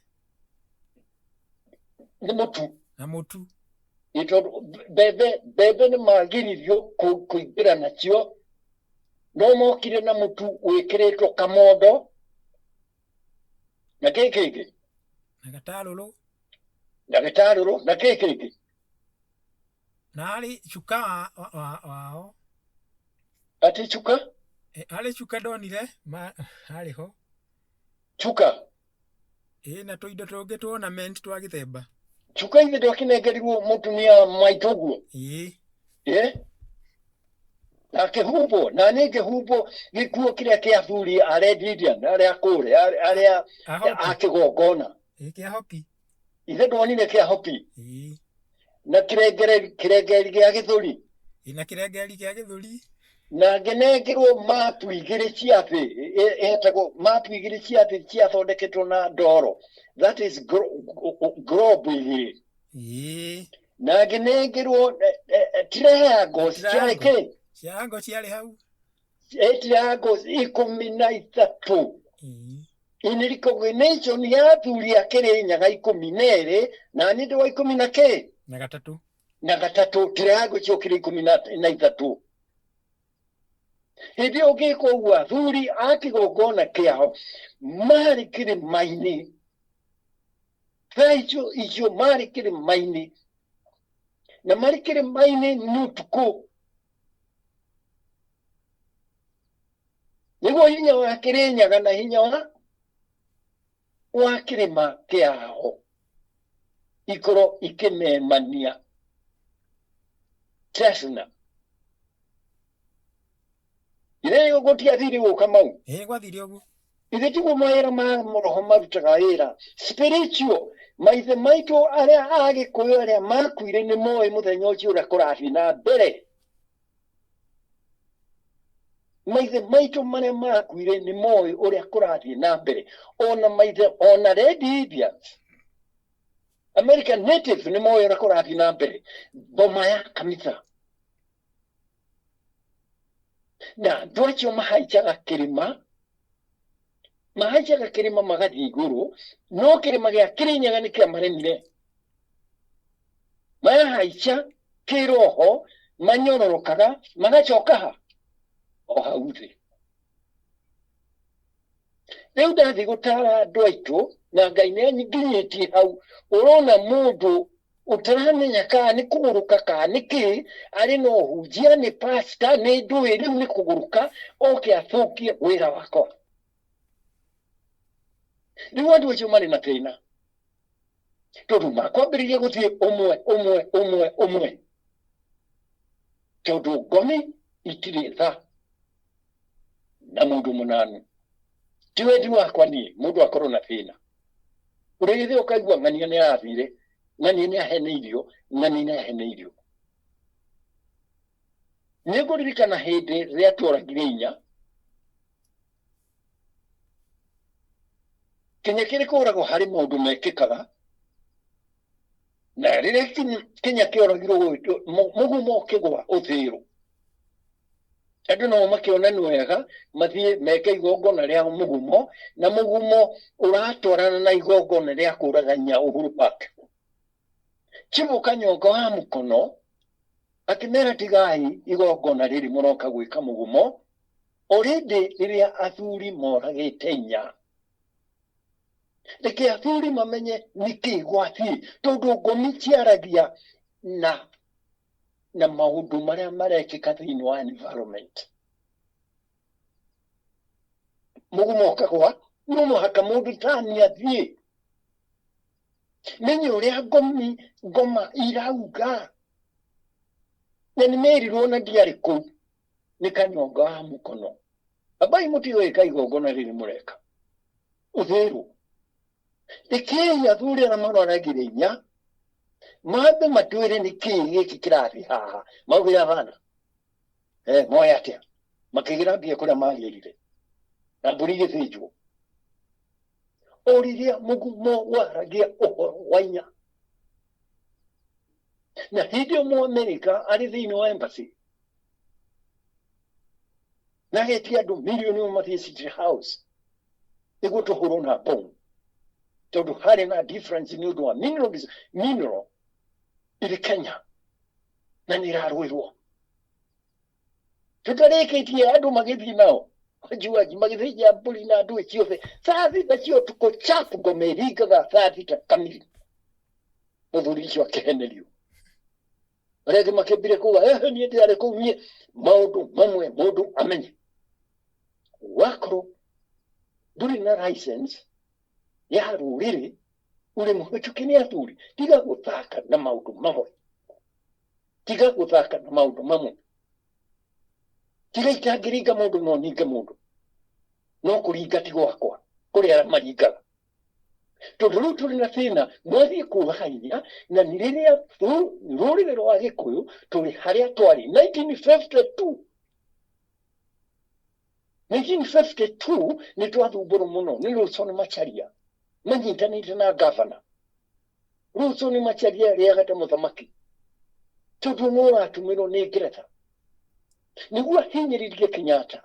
Nĩ mũtu. Na mũtu. Ĩ tondũ mbembe nĩ magiririo kũingĩra nacio, no mokire na mũtu wĩkĩrĩtwo kamondo na kĩ kĩngĩ. Na gatarũrũ. Na gĩtarũrũ na kĩ kĩngĩ. Na arĩ cuka wao. Atĩ cuka? Arĩ cuka ndonire arĩ ho. Cuka? Ĩ, na tũindo tũngĩ twa ornament twa gĩthemba. Cuka ithe ndwakĩnengerirwo mũtumia maitũ ũguo? Ĩĩ. Ĩ? Na akĩhumbwo, na niĩ ngĩhumbwo gĩkuo kĩrĩa kĩa athuri a Red Indian arĩa kũrĩa, arĩa a kĩgongona. Ĩ, kĩa hoki. Ithe ndwonire kĩa hoki? Ĩĩ. Na kĩrengeri gĩa gĩthũri. Ĩ, na kĩrengeri gĩa gĩthũri. Na ngĩnengerwo mapu igĩrĩ cia thĩ, ĩtagwo mapu igĩrĩ cia thĩ ciathondeketwo na ndoro, that is globe igĩrĩ. Ĩĩ. Na ngĩnengerwo triangles ciarĩ kĩ? Triangle ciarĩ hau. Triangles 13. Ĩĩ. In recognition ya athuri a Kĩrĩnyaga 12, na niĩ ndĩ wa ikũmi na kĩ? Na gatatũ. Na gatatũ, triangle ciokire 13. Hĩndĩ ĩyo ngĩka ũguo, athuri a kĩgongona kĩao marĩ kĩrĩma-inĩ. Thaa icio marĩ kĩrĩma-inĩ, na marĩ kĩrĩma-inĩ nĩ ũtukũ. Nĩguo hinya wa Kĩrĩnyaga na hinya wa kĩrĩma kĩao ikorwo ikĩmemania Chesna. Ithe gũtiathire ũguo Kamau? Ĩĩ, gwathire ũguo. Ithe tiguo mawĩra ma roho marutaga wĩra spiritual. Maithe maitũ arĩa a Gĩkũyũ arĩa makuire nĩ moĩ mũthenya ũcio ũrĩa kũrathiĩ na mbere. Maithe maitũ marĩa makuire nĩ moĩ ũrĩa kũrathiĩ na mbere. Ona maithe, ona Red Indians, American Native nĩ moĩ ũrĩa kũrathiĩ na mbere. Boma ya kanitha. Na andũ acio mahaicaga kĩrĩma, mahaicaga kĩrĩma magathiĩ igũrũ, no kĩrĩma gĩa Kĩrĩnyaga nĩ kĩamaremire. Mahaica kĩroho manyororokaga magacoka ha o hau thĩ. Rĩu ndathiĩ gũtara andũ aitũ na Ngai nĩ anginyĩtie hau, ũrona mũndũ ũtaramenya kana nĩ kũgũrũka kana nĩ kĩ, arĩ na ũhunjia, nĩ pastor, nĩ ndũĩ, rĩu nĩ kũgũrũka oke athũkie wĩra wakwa. Rĩu andũ acio marĩ na thĩna, tondũ makwambĩrĩria gũthiĩ ũmwe ũmwe ũmwe ũmwe, tondũ ngomi itirĩ tha na mũndũ mũnanu. Ti wendi wakwa niĩ mũndũ akorwo na thĩna. Ũrĩgĩthiĩ ũkaigua ng'ania nĩ arathire, ng'ania nĩ aheneirio, ng'ania nĩ aheneirio. Nĩ ngũririkana hĩndĩ rĩrĩa tworagire inya, kinya kĩrĩ kũragwo harĩ maũndũ mekĩkaga, na rĩrĩa kinya kĩoragirwo mũgumo ũkĩgwa ũthĩrwo. Andũ nao makĩona nĩ wega mathiĩ meke igongona rĩa mũgumo, na mũgumo ũratwarana na igongona rĩa kũraga nya Uhuru Park. Chibu Kanyonga wa Mukono akĩmera tigai igongona rĩrĩ mũroka gwĩka mũgumo, already rĩrĩa athuri moragĩte inya. Reke athuri mamenye nĩkĩ gwathiĩ, tondũ ngomi ciaragia na maũndũ marĩa marekĩka thĩinĩ wa environment. Mũgumo ũkagwa, No mũhaka mũndũ tani athiĩ menye ũrĩa ngomi ngoma irauga. Na nĩ merirwo na ndiarĩ kũu nĩ kanyonga wa mũkono. Ambai mũtiũĩ ka igongona rĩrĩ mũreka ũthĩrwo. Rekei athuri arĩa marwaragire inya mambe matwĩre nĩ kĩĩ gĩkĩ kĩrathiĩ haha. Maugire abana moe atĩa makĩgĩra mbia kũrĩa magĩrire na mbũri igĩthĩnjwo. O rĩrĩa mũgumo waragia ũhoro wa inya. Na hĩndĩ ĩyo Mũamerika arĩ thĩinĩ wa embassy na agetia andũ mirioni ĩmwe mathiĩ City House nĩguo tũhũrwo na bomu, tondũ harĩ na difference nĩ ũndũ wa mineral ĩrĩ Kenya na nĩ ĩrarũĩrwo. Tũtarĩkĩtie andũ magĩthiĩ nao njuanji magĩthĩnja mbũri na ndũĩ ciothe thaa thita cia ũtukũ, chapu ngoma ĩringaga thaa thita kamiri. Mũthuri ũcio akĩhenerio, arĩa angĩ makĩambire kuga ehe niĩ ndĩarĩ kũu. Niĩ maũndũ mamwe mũndũ amenye, wakorwo ndũrĩ na license ya rũrĩrĩ, ũrĩ mũhĩtũke nĩ athuri, tiga gũthaka na maũndũ mamwe, tiga gũthaka na maũndũ mamwe, tiga itangĩringa mũndũ no ninge mũndũ, no kũringa ti gwakwa, kũrĩ arĩa maringaga. Tondũ rĩu tũrĩ na thĩna, mwathiĩ kũraga inya na nĩ rĩrĩa rũrĩrĩ rwa Gĩkũyũ tũrĩ harĩa twarĩ 1952. 1952 nĩ twathumbũrwo mũno nĩ Lawson Macharia manyitanĩte na gavana. Lawson Macharia arĩaga ta mũthamaki tondũ nĩ ũratũmĩrwo nĩ Ngeretha nĩguo ahinyĩrĩrie Kenyatta,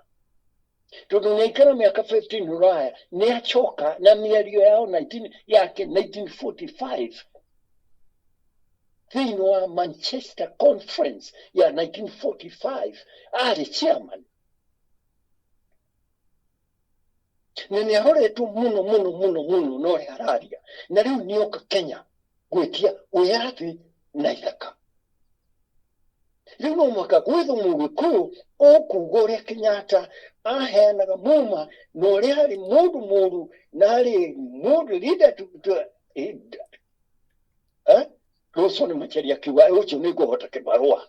tondũ nĩ aikara mĩaka 15 Rũraya, nĩ acoka na mĩario yao 19 yake 1945 thĩinĩ wa Manchester Conference ya 1945 arĩ chairman, na nĩ aroretwo mũno mũno mũno mũno na ũrĩa araria, na rĩu nĩ oka Kenya gwĩtia wĩyathi na ithaka. Rĩu no mũhaka gwethwo mũgĩkũyũ ũkuga ũrĩa Kenyatta aheanaga muma na ũrĩa arĩ mũndũ mũru na arĩ mũndũ leader to. Lawson Macharia akiuga ũcio nĩ ngũhota kĩbarũa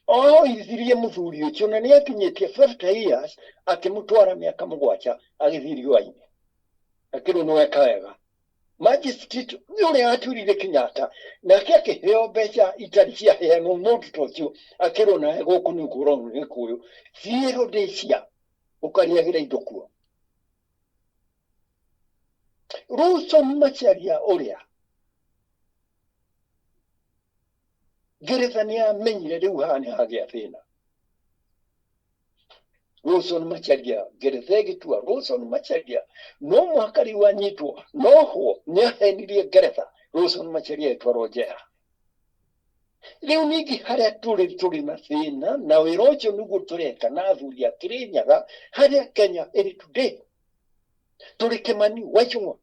oithirie mũthuri ũcio, na nĩ akinyĩtie 50 years, akĩmũtwara mĩaka 7 agĩthiĩ riũa-inĩ, akĩrwo nĩ weka wega. Magistrate nĩ ũrĩa atuĩrĩire Kenyatta, nake akĩheo mbeca itarĩ ciaheanwo mũndũ ta ũcio, akĩrwo nawe gũkũ nĩ ũkũrwo nĩ Gĩkũyũ, thiĩ Rhodesia ũkarĩagĩra indo kuo. Lawson Macharia ũrĩa Ngeretha nĩ amenyire rĩu haha nĩ hagĩa thĩna. Lawson Macharia, Ngeretha ĩgĩtua Lawson Macharia no mũhaka rĩu anyitwo nohwo nĩ ahenirie Ngeretha. Lawson Macharia ĩtwarwo njera. Rĩu ningĩ harĩa tũrĩ tũrĩ na thĩna na wĩra ũcio nĩguo tũreka na athuri a Kĩrĩnyaga, harĩa Kenya ĩrĩ today tũrĩ Kĩmani wa Ichung'wa.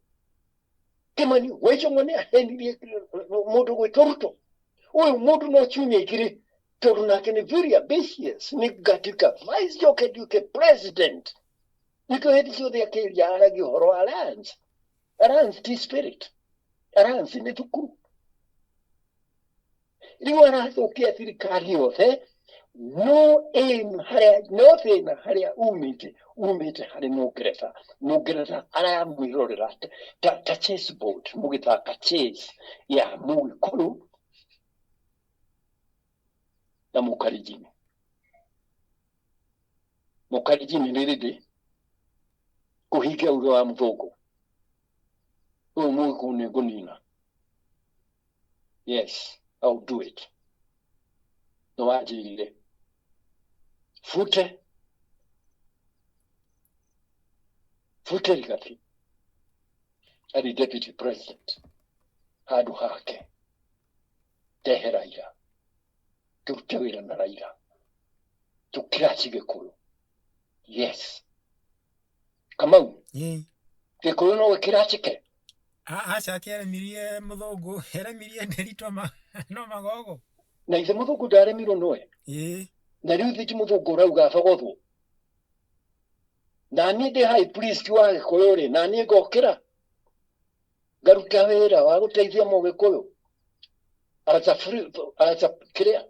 Kĩmani wa Ichung'wa nĩ ahenirie mũndũ gwĩtwo Ruto. Ũyũ mũndũ no ciumia igĩrĩ, tondũ nake nĩ very ambitious, nĩ ngatuĩka vice njoke nduĩke president. Nĩkĩo hĩndĩ ciothe akĩria aragia ũhoro wa alliance. Alliance ti spirit, alliance nĩ thukuru. Rĩu arathũkia thirikari yothe, no aim harĩa no thĩna harĩa umĩte harĩ Mũngeretha. Mũngeretha aramwĩrorera ta chessboard, mũgĩthaka chess ya Mũgĩkũyũ na Mũkalenjin. Mũkalenjin nĩ rĩndĩ kũhingia uge wa mũthũngũ ũyũ, Mũgĩkũyũ nĩ ngũnina. Yes, I'll do it. Nĩ wanjĩrire bute bute Rigathi arĩ deputy president, handũ hake ndehe Raila, tũrute wĩra na Raila tũkiraci Gĩkũyũ. Yes, Kamau. Gĩkũyũ no gĩkiracĩke. Aca, kĩaremirie mũthũngũ, eremirie Nderitu no magogo. Na ithe mũthũngũ ndaremirwo nĩwe. Na rĩu thĩ ti mũthũngũ ũrauga athogothwo. Na niĩ ndĩ high priest wa Gĩkũyũ rĩ, na niĩ ngokĩra ngaruta wĩra wa gũteithia Mũgĩkũyũ as a free, as a kĩrĩa,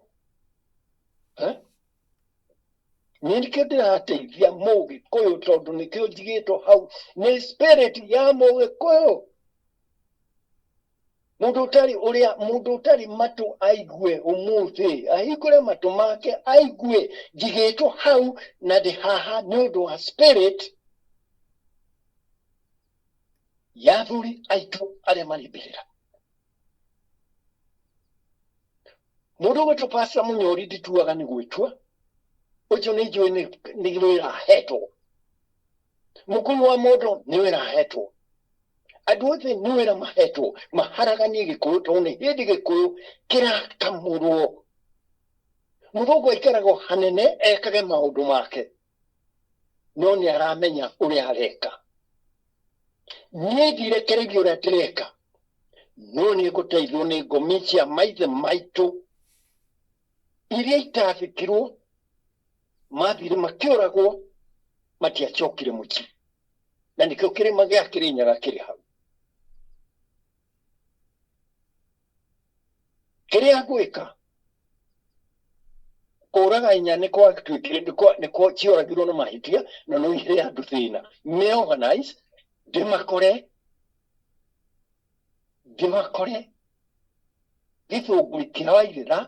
eh? Niĩ nĩkĩo ndĩrateithia Mũgĩkũyũ tondũ nĩkĩo njigĩtwo hau nĩ spirit ya Mũgĩkũyũ. Mũndũ ũtarĩ ũrĩa mũndũ ũtarĩ matũ aigue ũmũthĩ, ahingũre matũ make aigue, njigĩtwo hau na ndĩ haha nĩ ũndũ wa spirit ya athuri aitũ arĩa marĩ mbĩrĩra. Mũndũ ũgwĩtwo Pastor Mũnyori ndituaga nĩ gwĩtua, ũcio nĩ njũĩ nĩ wĩra ahetwo. Mũkuru wa mũndũ nĩ wĩra ahetwo. Andũ othe nĩ wĩra mahetwo maharaganie Gĩkũyũ, tondũ nĩ hĩndĩ Gĩkũyũ kĩrakamũrwo. Mũthũngũ aikaraga o hanene ekage maũndũ make, no nĩ aramenya ũrĩa areka. Niĩ ndirekereirie ũrĩa ndĩreka, no nĩ ngũteithio nĩ ngomi cia maithe maitũ iria itathikirwo, mathire makĩũragwo, matiacokire mũciĩ, na nĩkĩo kĩrĩma gĩa Kĩrĩnyaga kĩrĩ hau. Kĩrĩa ngwĩka, kũraga inya nĩ gwatuĩkire nĩ kwa cioragirwo na mahĩtia, na no ihe andũ thĩna. Me organize, ndĩmakore, ndĩmakore gĩthũngũri kĩa Wairĩra,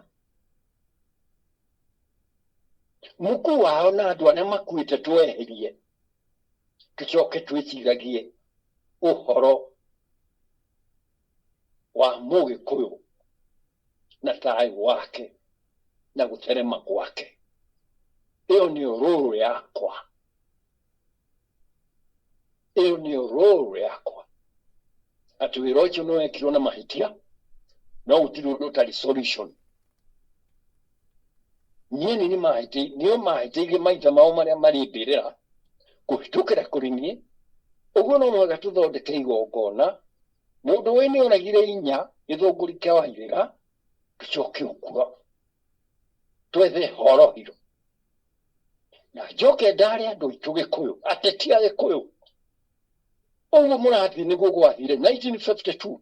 mũku wao na andũ arĩa makuĩte tweherie, tũcoke twĩciragie ũhoro wa Mũgĩkũyũ na thayũ wake na gũtherema gwake. Ĩyo nĩyo rũrũ yakwa, ĩyo nĩyo rũrũ yakwa, atĩ wĩra ũcio nĩ wekirwo na mahĩtia, no gũtirĩ ũndũ ũtarĩ solution. Niĩ nĩ mahĩtĩ nĩo mahĩtĩirie maithe mao marĩa marĩ mbĩrĩra kũhĩtũkĩra kũrĩ niĩ. Ũguo no mũhaka tũthondeke igongona, mũndũ ũyũ nĩ oragire inya gĩthũngũri kĩa Wairĩra, tũcoke ũkuo twethe horohio, na njoke ndare andũ aitũ Gĩkũyũ, ateti a Gĩkũyũ. Ũguo mũrathiĩ nĩguo gwathire 1952,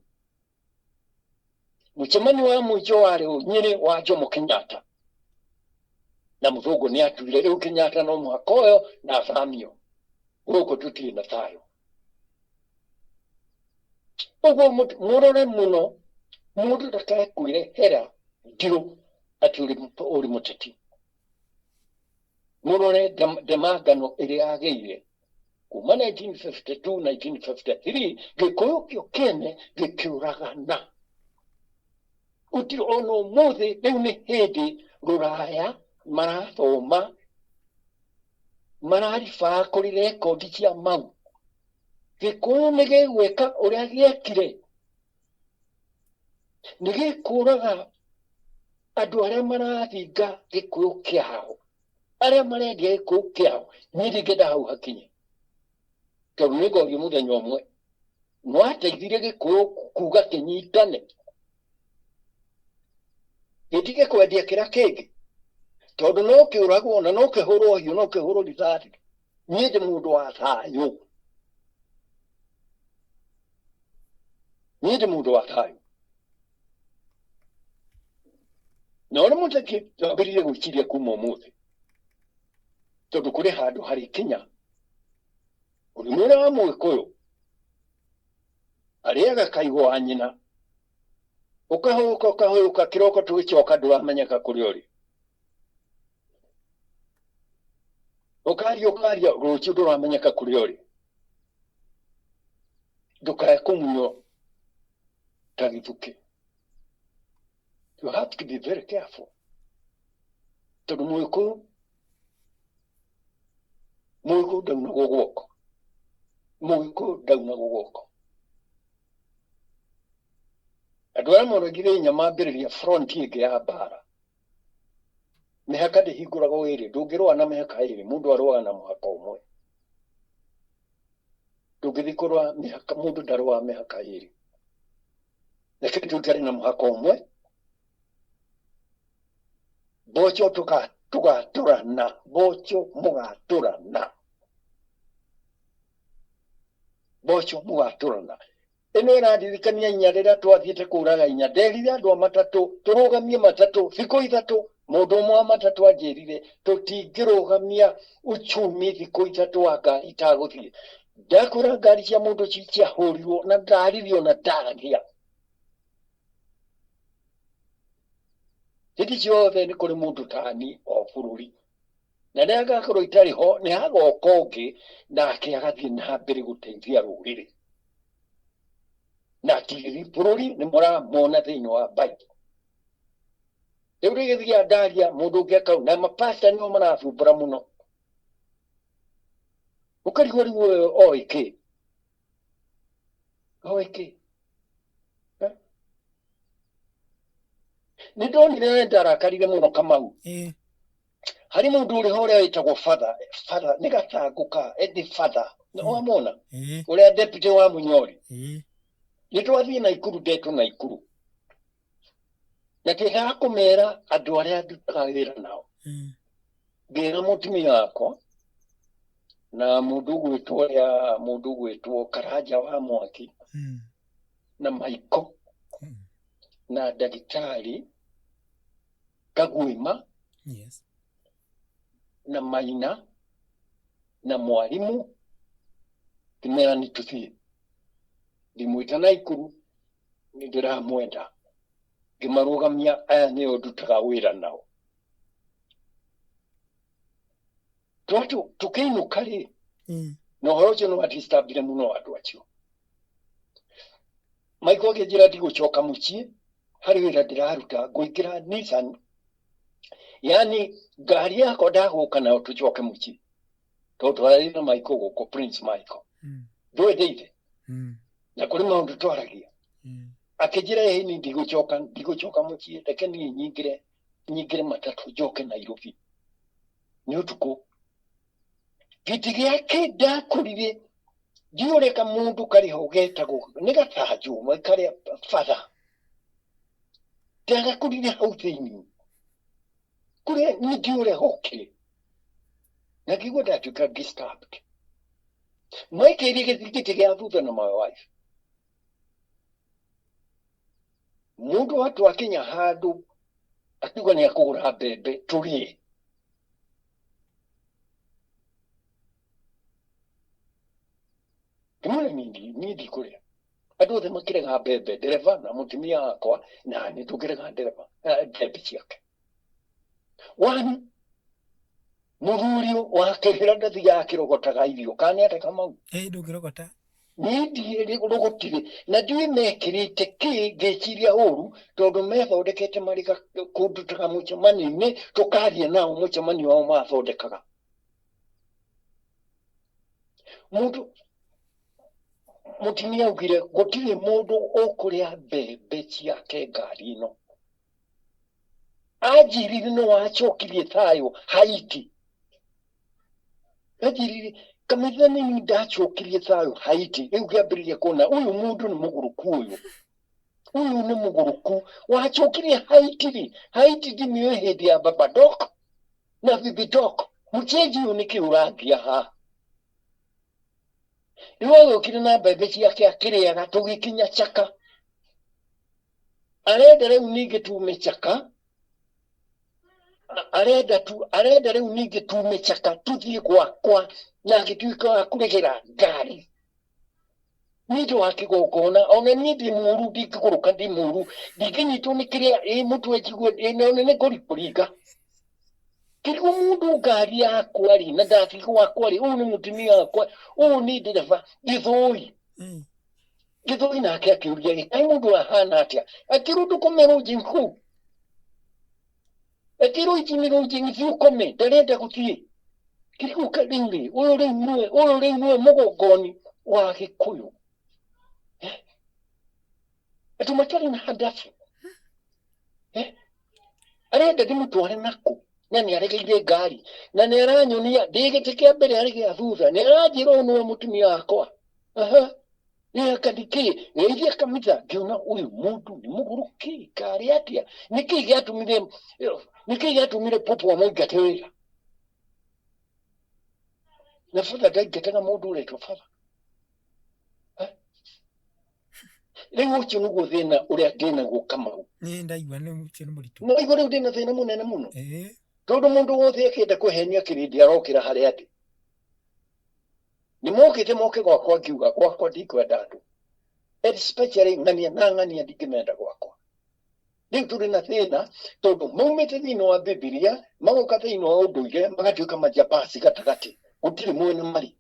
mũcemanio wa mũico warĩ Nyĩrĩ wa Jomo Kenyatta, na mũthũngũ nĩ atuire rĩu Kenyatta no mũhaka ũyũ na athamio, gũkũ tũtirĩ na thayũ. Ũguo mũrore mũno mũndũ ndakae kwĩrehera ndirũ atĩ ũrĩ mũteti. Mũrore ndemangano ĩrĩa yagĩire kuma 1952 1953, Gĩkũyũ kĩo kĩene gĩkĩũragana, gũtirĩ ona ũmũthĩ. Rĩu nĩ hĩndĩ rũraya marathoma, mararibaa kũrĩ rekondi cia mau. Gĩkũyũ nĩ gĩgwĩka ũrĩa gĩekire, nĩ gĩkũraga andũ arĩa marathinga Gĩkũyũ kĩao, arĩa marendia Gĩkũyũ kĩao. Niĩ ndingĩenda hau hakinye, tondũ nĩ ngorio mũthenya ũmwe nĩwateithirie Gĩkũyũ kuga kĩnyitane, gĩtige kwendia kĩrĩa kĩngĩ, tondũ no kĩũragwo na no kĩhũrwo hiũ, no kĩhũrwo rithathi. Niĩ ndĩ mũndũ wa thayũ, niĩ ndĩ mũndũ wa thayũ, na ũrĩa mũteti twambĩrĩrie gwĩciria kuma ũmũthĩ, tondũ kũrĩ handũ harĩ kinya ũrĩmi ũrĩa wa Mũgĩkũyũ arĩaga kaigũ wa nyina, ũkahũyũka ũkahũyũka, kĩroko tũgĩcoka ndũramenyeka kũrĩa ũrĩ, ũkaria ũkaria, rũciũ ndũramenyeka kũrĩa ũrĩ. Ndũkae kũmunywo ta gĩthukĩ. You have to be very careful, tondũ Mũgĩkũyũ ndaunagwo guoko, Mũgĩkũyũ ndaunagwo guoko. Andũ arĩa moragire inya mambĩrĩria front ĩngĩ ya mbara. Mĩhaka ndĩhingũragwo ĩrĩ, ndũngĩrũa na mĩhaka ĩrĩ, mũndũ arũaga na mũhaka ũmwe. Ndũngĩthiĩ kũrũa mĩhaka, mũndũ ndarũaga mĩhaka ĩrĩ. Reke tũikare na mũhaka ũmwe, mboco tũgatũrana, mboco mũgatũrana. Mboco mũgatũrana. Ĩno ĩrandirikania inya rĩrĩa twathiĩte kũraga inya, nderire andũ a matatũ tũrũgamie matatũ thikũ 3. Mũndũ ũmwe wa matatũ anjĩrire tũtingĩrũgamia uchumi thikũ 3 wa ngari itagũthiĩ. Ndakwĩra ngari cia mũndũ ũcio ciahũrirwo na ndaririo na ndaragia. Hĩndĩ ciothe nĩ kũrĩ mũndũ tani o bũrũri, na rĩrĩa ngakorwo itarĩ ho nĩ hagoka ũngĩ nake agathiĩ na mbere gũteithia rũrĩrĩ. Na atiriri bũrũri nĩ mũramona thĩinĩ wa Bible. Rĩu rĩgĩthiaga ndaria mũndũ ũngĩ akau na mapasta nĩo marathumbũra mũno. Ũkarigwo rĩu ũyũ oĩ kĩ? Oĩ kĩ? Nĩ ndonire we ndarakarire mũno Kamau. Harĩ mũndũ ũrĩ ho ũrĩa wĩtagwo Father, Father nĩ gatangũ ka ĩndĩ Father wamwona ũrĩa deputy wa Munyori. Nĩ twathiĩ Naikuru, ndetwo Naikuru na twĩkaga kũmera andũ arĩa ndutaga wĩra nao. Ngĩra mũtumia wakwa na mũndũ ũgwĩtwo ũrĩa mũndũ ũgwĩtwo Karanja wa Mwaki na Maiko na ndagĩtarĩ Kagwima na Maina na mwarimũ, ngĩmera nĩ tũthiĩ. Ndimwĩta Naikuru nĩ ndĩramwenda. Ngĩmarũgamia aya nĩo ndutaga wĩra nao. Tũkĩinũka rĩ, na ũhoro ũcio nĩ wadisturbire mũno andũ acio. Maiko akĩnjĩra ndigũcoka mũciĩ, harĩ wĩra ndĩraruta, ngũingĩra Nissan, yani ngari yakwa ndagũka nayo tũcoke mũciĩ, tondũ twararĩ na Maiko gũkũ, Prince Michael. Ndũĩ na kũrĩ maũndũ twaragia. Akĩnjĩra ĩĩ niĩ ndigũcoka mũciĩ, reke niĩ nyingĩre matatũ njoke Nairobi. Nĩ ũtukũ. Gĩtĩ gĩake ndakũrire, ndiũĩ ũrĩa kamũndũ karĩ ho getagwo, nĩ gatanjũ, karĩa Father. Ndagakũrire hau thĩinĩ. Kũrĩa niĩ ndiũĩ ũrĩa gokire. Na ngĩigua ndatuĩka disturbed. Maikĩire gĩtĩ gĩa thutha na my wife. Mũndũ wa twakinya handũ akiuga nĩ akũgũra mbembe tũrĩe. Ngĩmwĩra niĩ ndikũrĩa. Andũ othe makĩrega mbembe, ndereba na mũtumia wakwa na nĩ tũkĩrega ndereba mbembe ciake. One, mũthuri wa kĩrĩra ndathiaga akĩrogotaga irio, kana nĩ atĩ Kamau? Ndũngĩrogota. Niĩ ndirogotire na ndiũĩ mekĩrĩte kĩ, ngĩciria ũru tondũ methondekete marĩ kũndũ ta mũcemanio-inĩ, tũkaria nao mũcemanio wao mathondekaga. Mũndũ mũtumia augire gũtirĩ mũndũ ũkũrĩa mbembe ciake ngari ĩno. Anjirire no wacokirie thayũ Haiti. Anjirire kamĩtha nini ndacokirie thayũ Haiti. Rĩu ngĩambĩrĩria kuona ũyũ mũndũ nĩ mũgũrũku ũyũ. Ũyũ nĩ mũgũrũku. Wacokirie Haiti rĩ, Haiti ndimĩũĩ hĩndĩ ya Baba Doc na Bibi Doc. Mũcenji ũyũ nĩkĩ ũrangia haha? Rĩu agĩũkire na mbembe ciake akĩrĩaga tũgĩkinya Chaka. Arenda rĩu ningĩ tume Chaka, arenda rĩu ningĩ tume Chaka tũthiĩ gwakwa na agĩtuĩka wa kũregera ngari. Niĩ ndĩ wa kĩgongona, ona niĩ ndĩ mũru, ndingĩgũrũka ndĩ mũru, ndingĩnyitwo nĩ kĩrĩa ĩ mũtwe njigue ĩ na nĩ ngũringa. Kĩrigwo mũndũ ngari yakwa rĩ, na ndathiĩ gwakwa rĩ, ũyũ nĩ mũtumia wakwa, ũyũ nĩ ndereba, Gĩthũi. Gĩthũi nake akĩũria ĩ, kaĩ mũndũ ahana atĩa? Akĩrwo ndũkome lodging kũu. Akĩrwo ici nĩ lodging thiĩ ũkome, ndarenda gũthiĩ. Kĩrigwo rĩu rĩ, ũyũ rĩu nĩwe, ũyũ rĩu nĩwe mũgongoni wa Gĩkũyũ. Andũ matarĩ na handabu. Arenda ndĩmũtware nakũ? Na nĩ aregeire ngari, na nĩ aranyonia ndĩ gĩtĩ kĩa mbere arĩ gĩa thutha, nĩ aranjĩra ũyũ nĩwe mũtumia wakwa. Aha. Nĩ akandikĩ, geithia kamitha, ngĩona ũyũ mũndũ nĩ mũgũrũki, karĩ atĩa? Nĩkĩ gĩatũmire, nĩkĩ gĩatũmire popo amũingate wĩra? Na batha ndaingataga mũndũ ũretwo batha. Rĩu ũcio nĩguo thĩna ũrĩa ndĩnaguo, Kamau. Nĩ ndaigua nĩ ũcio nĩ mũritũ. No igua rĩu ndĩna thĩna mũnene mũno, tondũ mũndũ wothe akĩenda kũhenia kĩrĩndĩ arokĩra harĩa ndĩ. Nĩ mokĩte moke gwakwa, ngiuga gwakwa ndikwenda andũ, especially ng'ania na ng'ania, ndingĩmenda gwakwa. Rĩu tũrĩ na thĩna tondũ maumĩte thĩinĩ wa Bibilia, magoka thĩinĩ wa ũndũire, magatuĩka majabasi gatagatĩ, gũtirĩ mwena marĩ.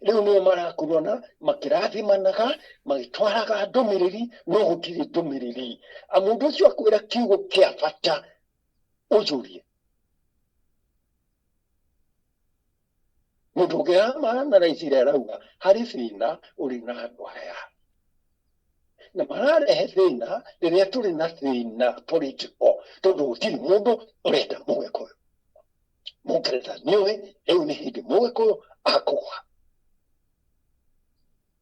Rĩu nĩo marakurana makĩrathimanaga, magĩtwaraga ndũmĩrĩri, no gũtirĩ ndũmĩrĩri. A mũndũ ũcio akwĩra kiugo kĩa bata, ũnjũrie mũndũ ũngĩ aramanaicire, arauga harĩ thĩna ũrĩ na andũ aya na mararehe thĩna rĩrĩa tũrĩ na thĩna political, tondũ gũtirĩ mũndũ ũrenda Mũgĩkũyũ. Mũngeretha nĩũĩ rĩu nĩ hĩndĩ Mũgĩkũyũ akũgwa,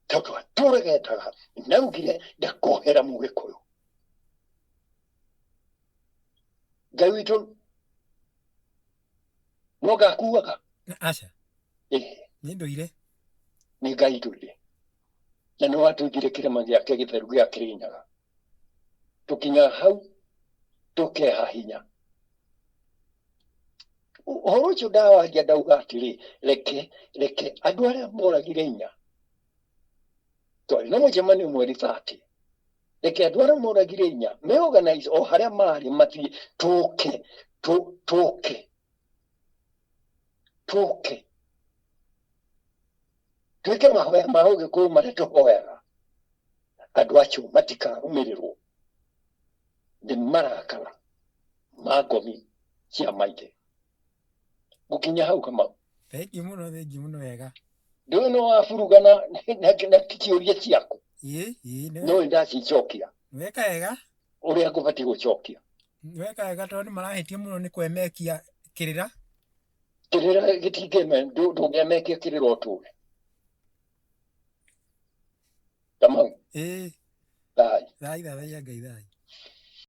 tondũ atũregendaga naugire ndakohera Mũgĩkũyũ. Ngai witũ no ngakuaga. Aca. Ĩĩ. Nĩ ndũire. Nĩ Ngai ndũire, na nĩ watũigire kĩrĩma gĩake gĩtheru gĩa Kĩrĩnyaga. Tũkinya hau tũkeha hinya ũhoro ũcio. Ndawaria ndauga atĩrĩ, reke andũ arĩa moragire inya, twarĩ na mũcemanio mweri 30, reke andũ arĩa moragire inya me organize o harĩa marĩ, mathiĩ, tũke tũke tũke twĩke mahoya ma Ũgĩkũyũ marĩa tũhoyaga. Andũ acio matikarũmĩrĩrwo nĩ marakara ma ngomi cia maithe. Ngũkinya hau, Kamau. Thengiũ mũno, thengiũ mũno, wega. Ndũĩ no waburuga na ciũria ciaku. Ĩĩ, nĩ no ndacicokia. Weka wega. Ũrĩa ngũbatiĩ gũcokia. Weka wega, tondũ nĩ marahĩtia mũno nĩ kwemekia kĩrĩra. Kĩrĩra gĩtingĩme, ndũngĩemekia kĩrĩra ũtũre, Kamau. Ĩĩ. Thai. Thai, thathaiya Ngai, thai.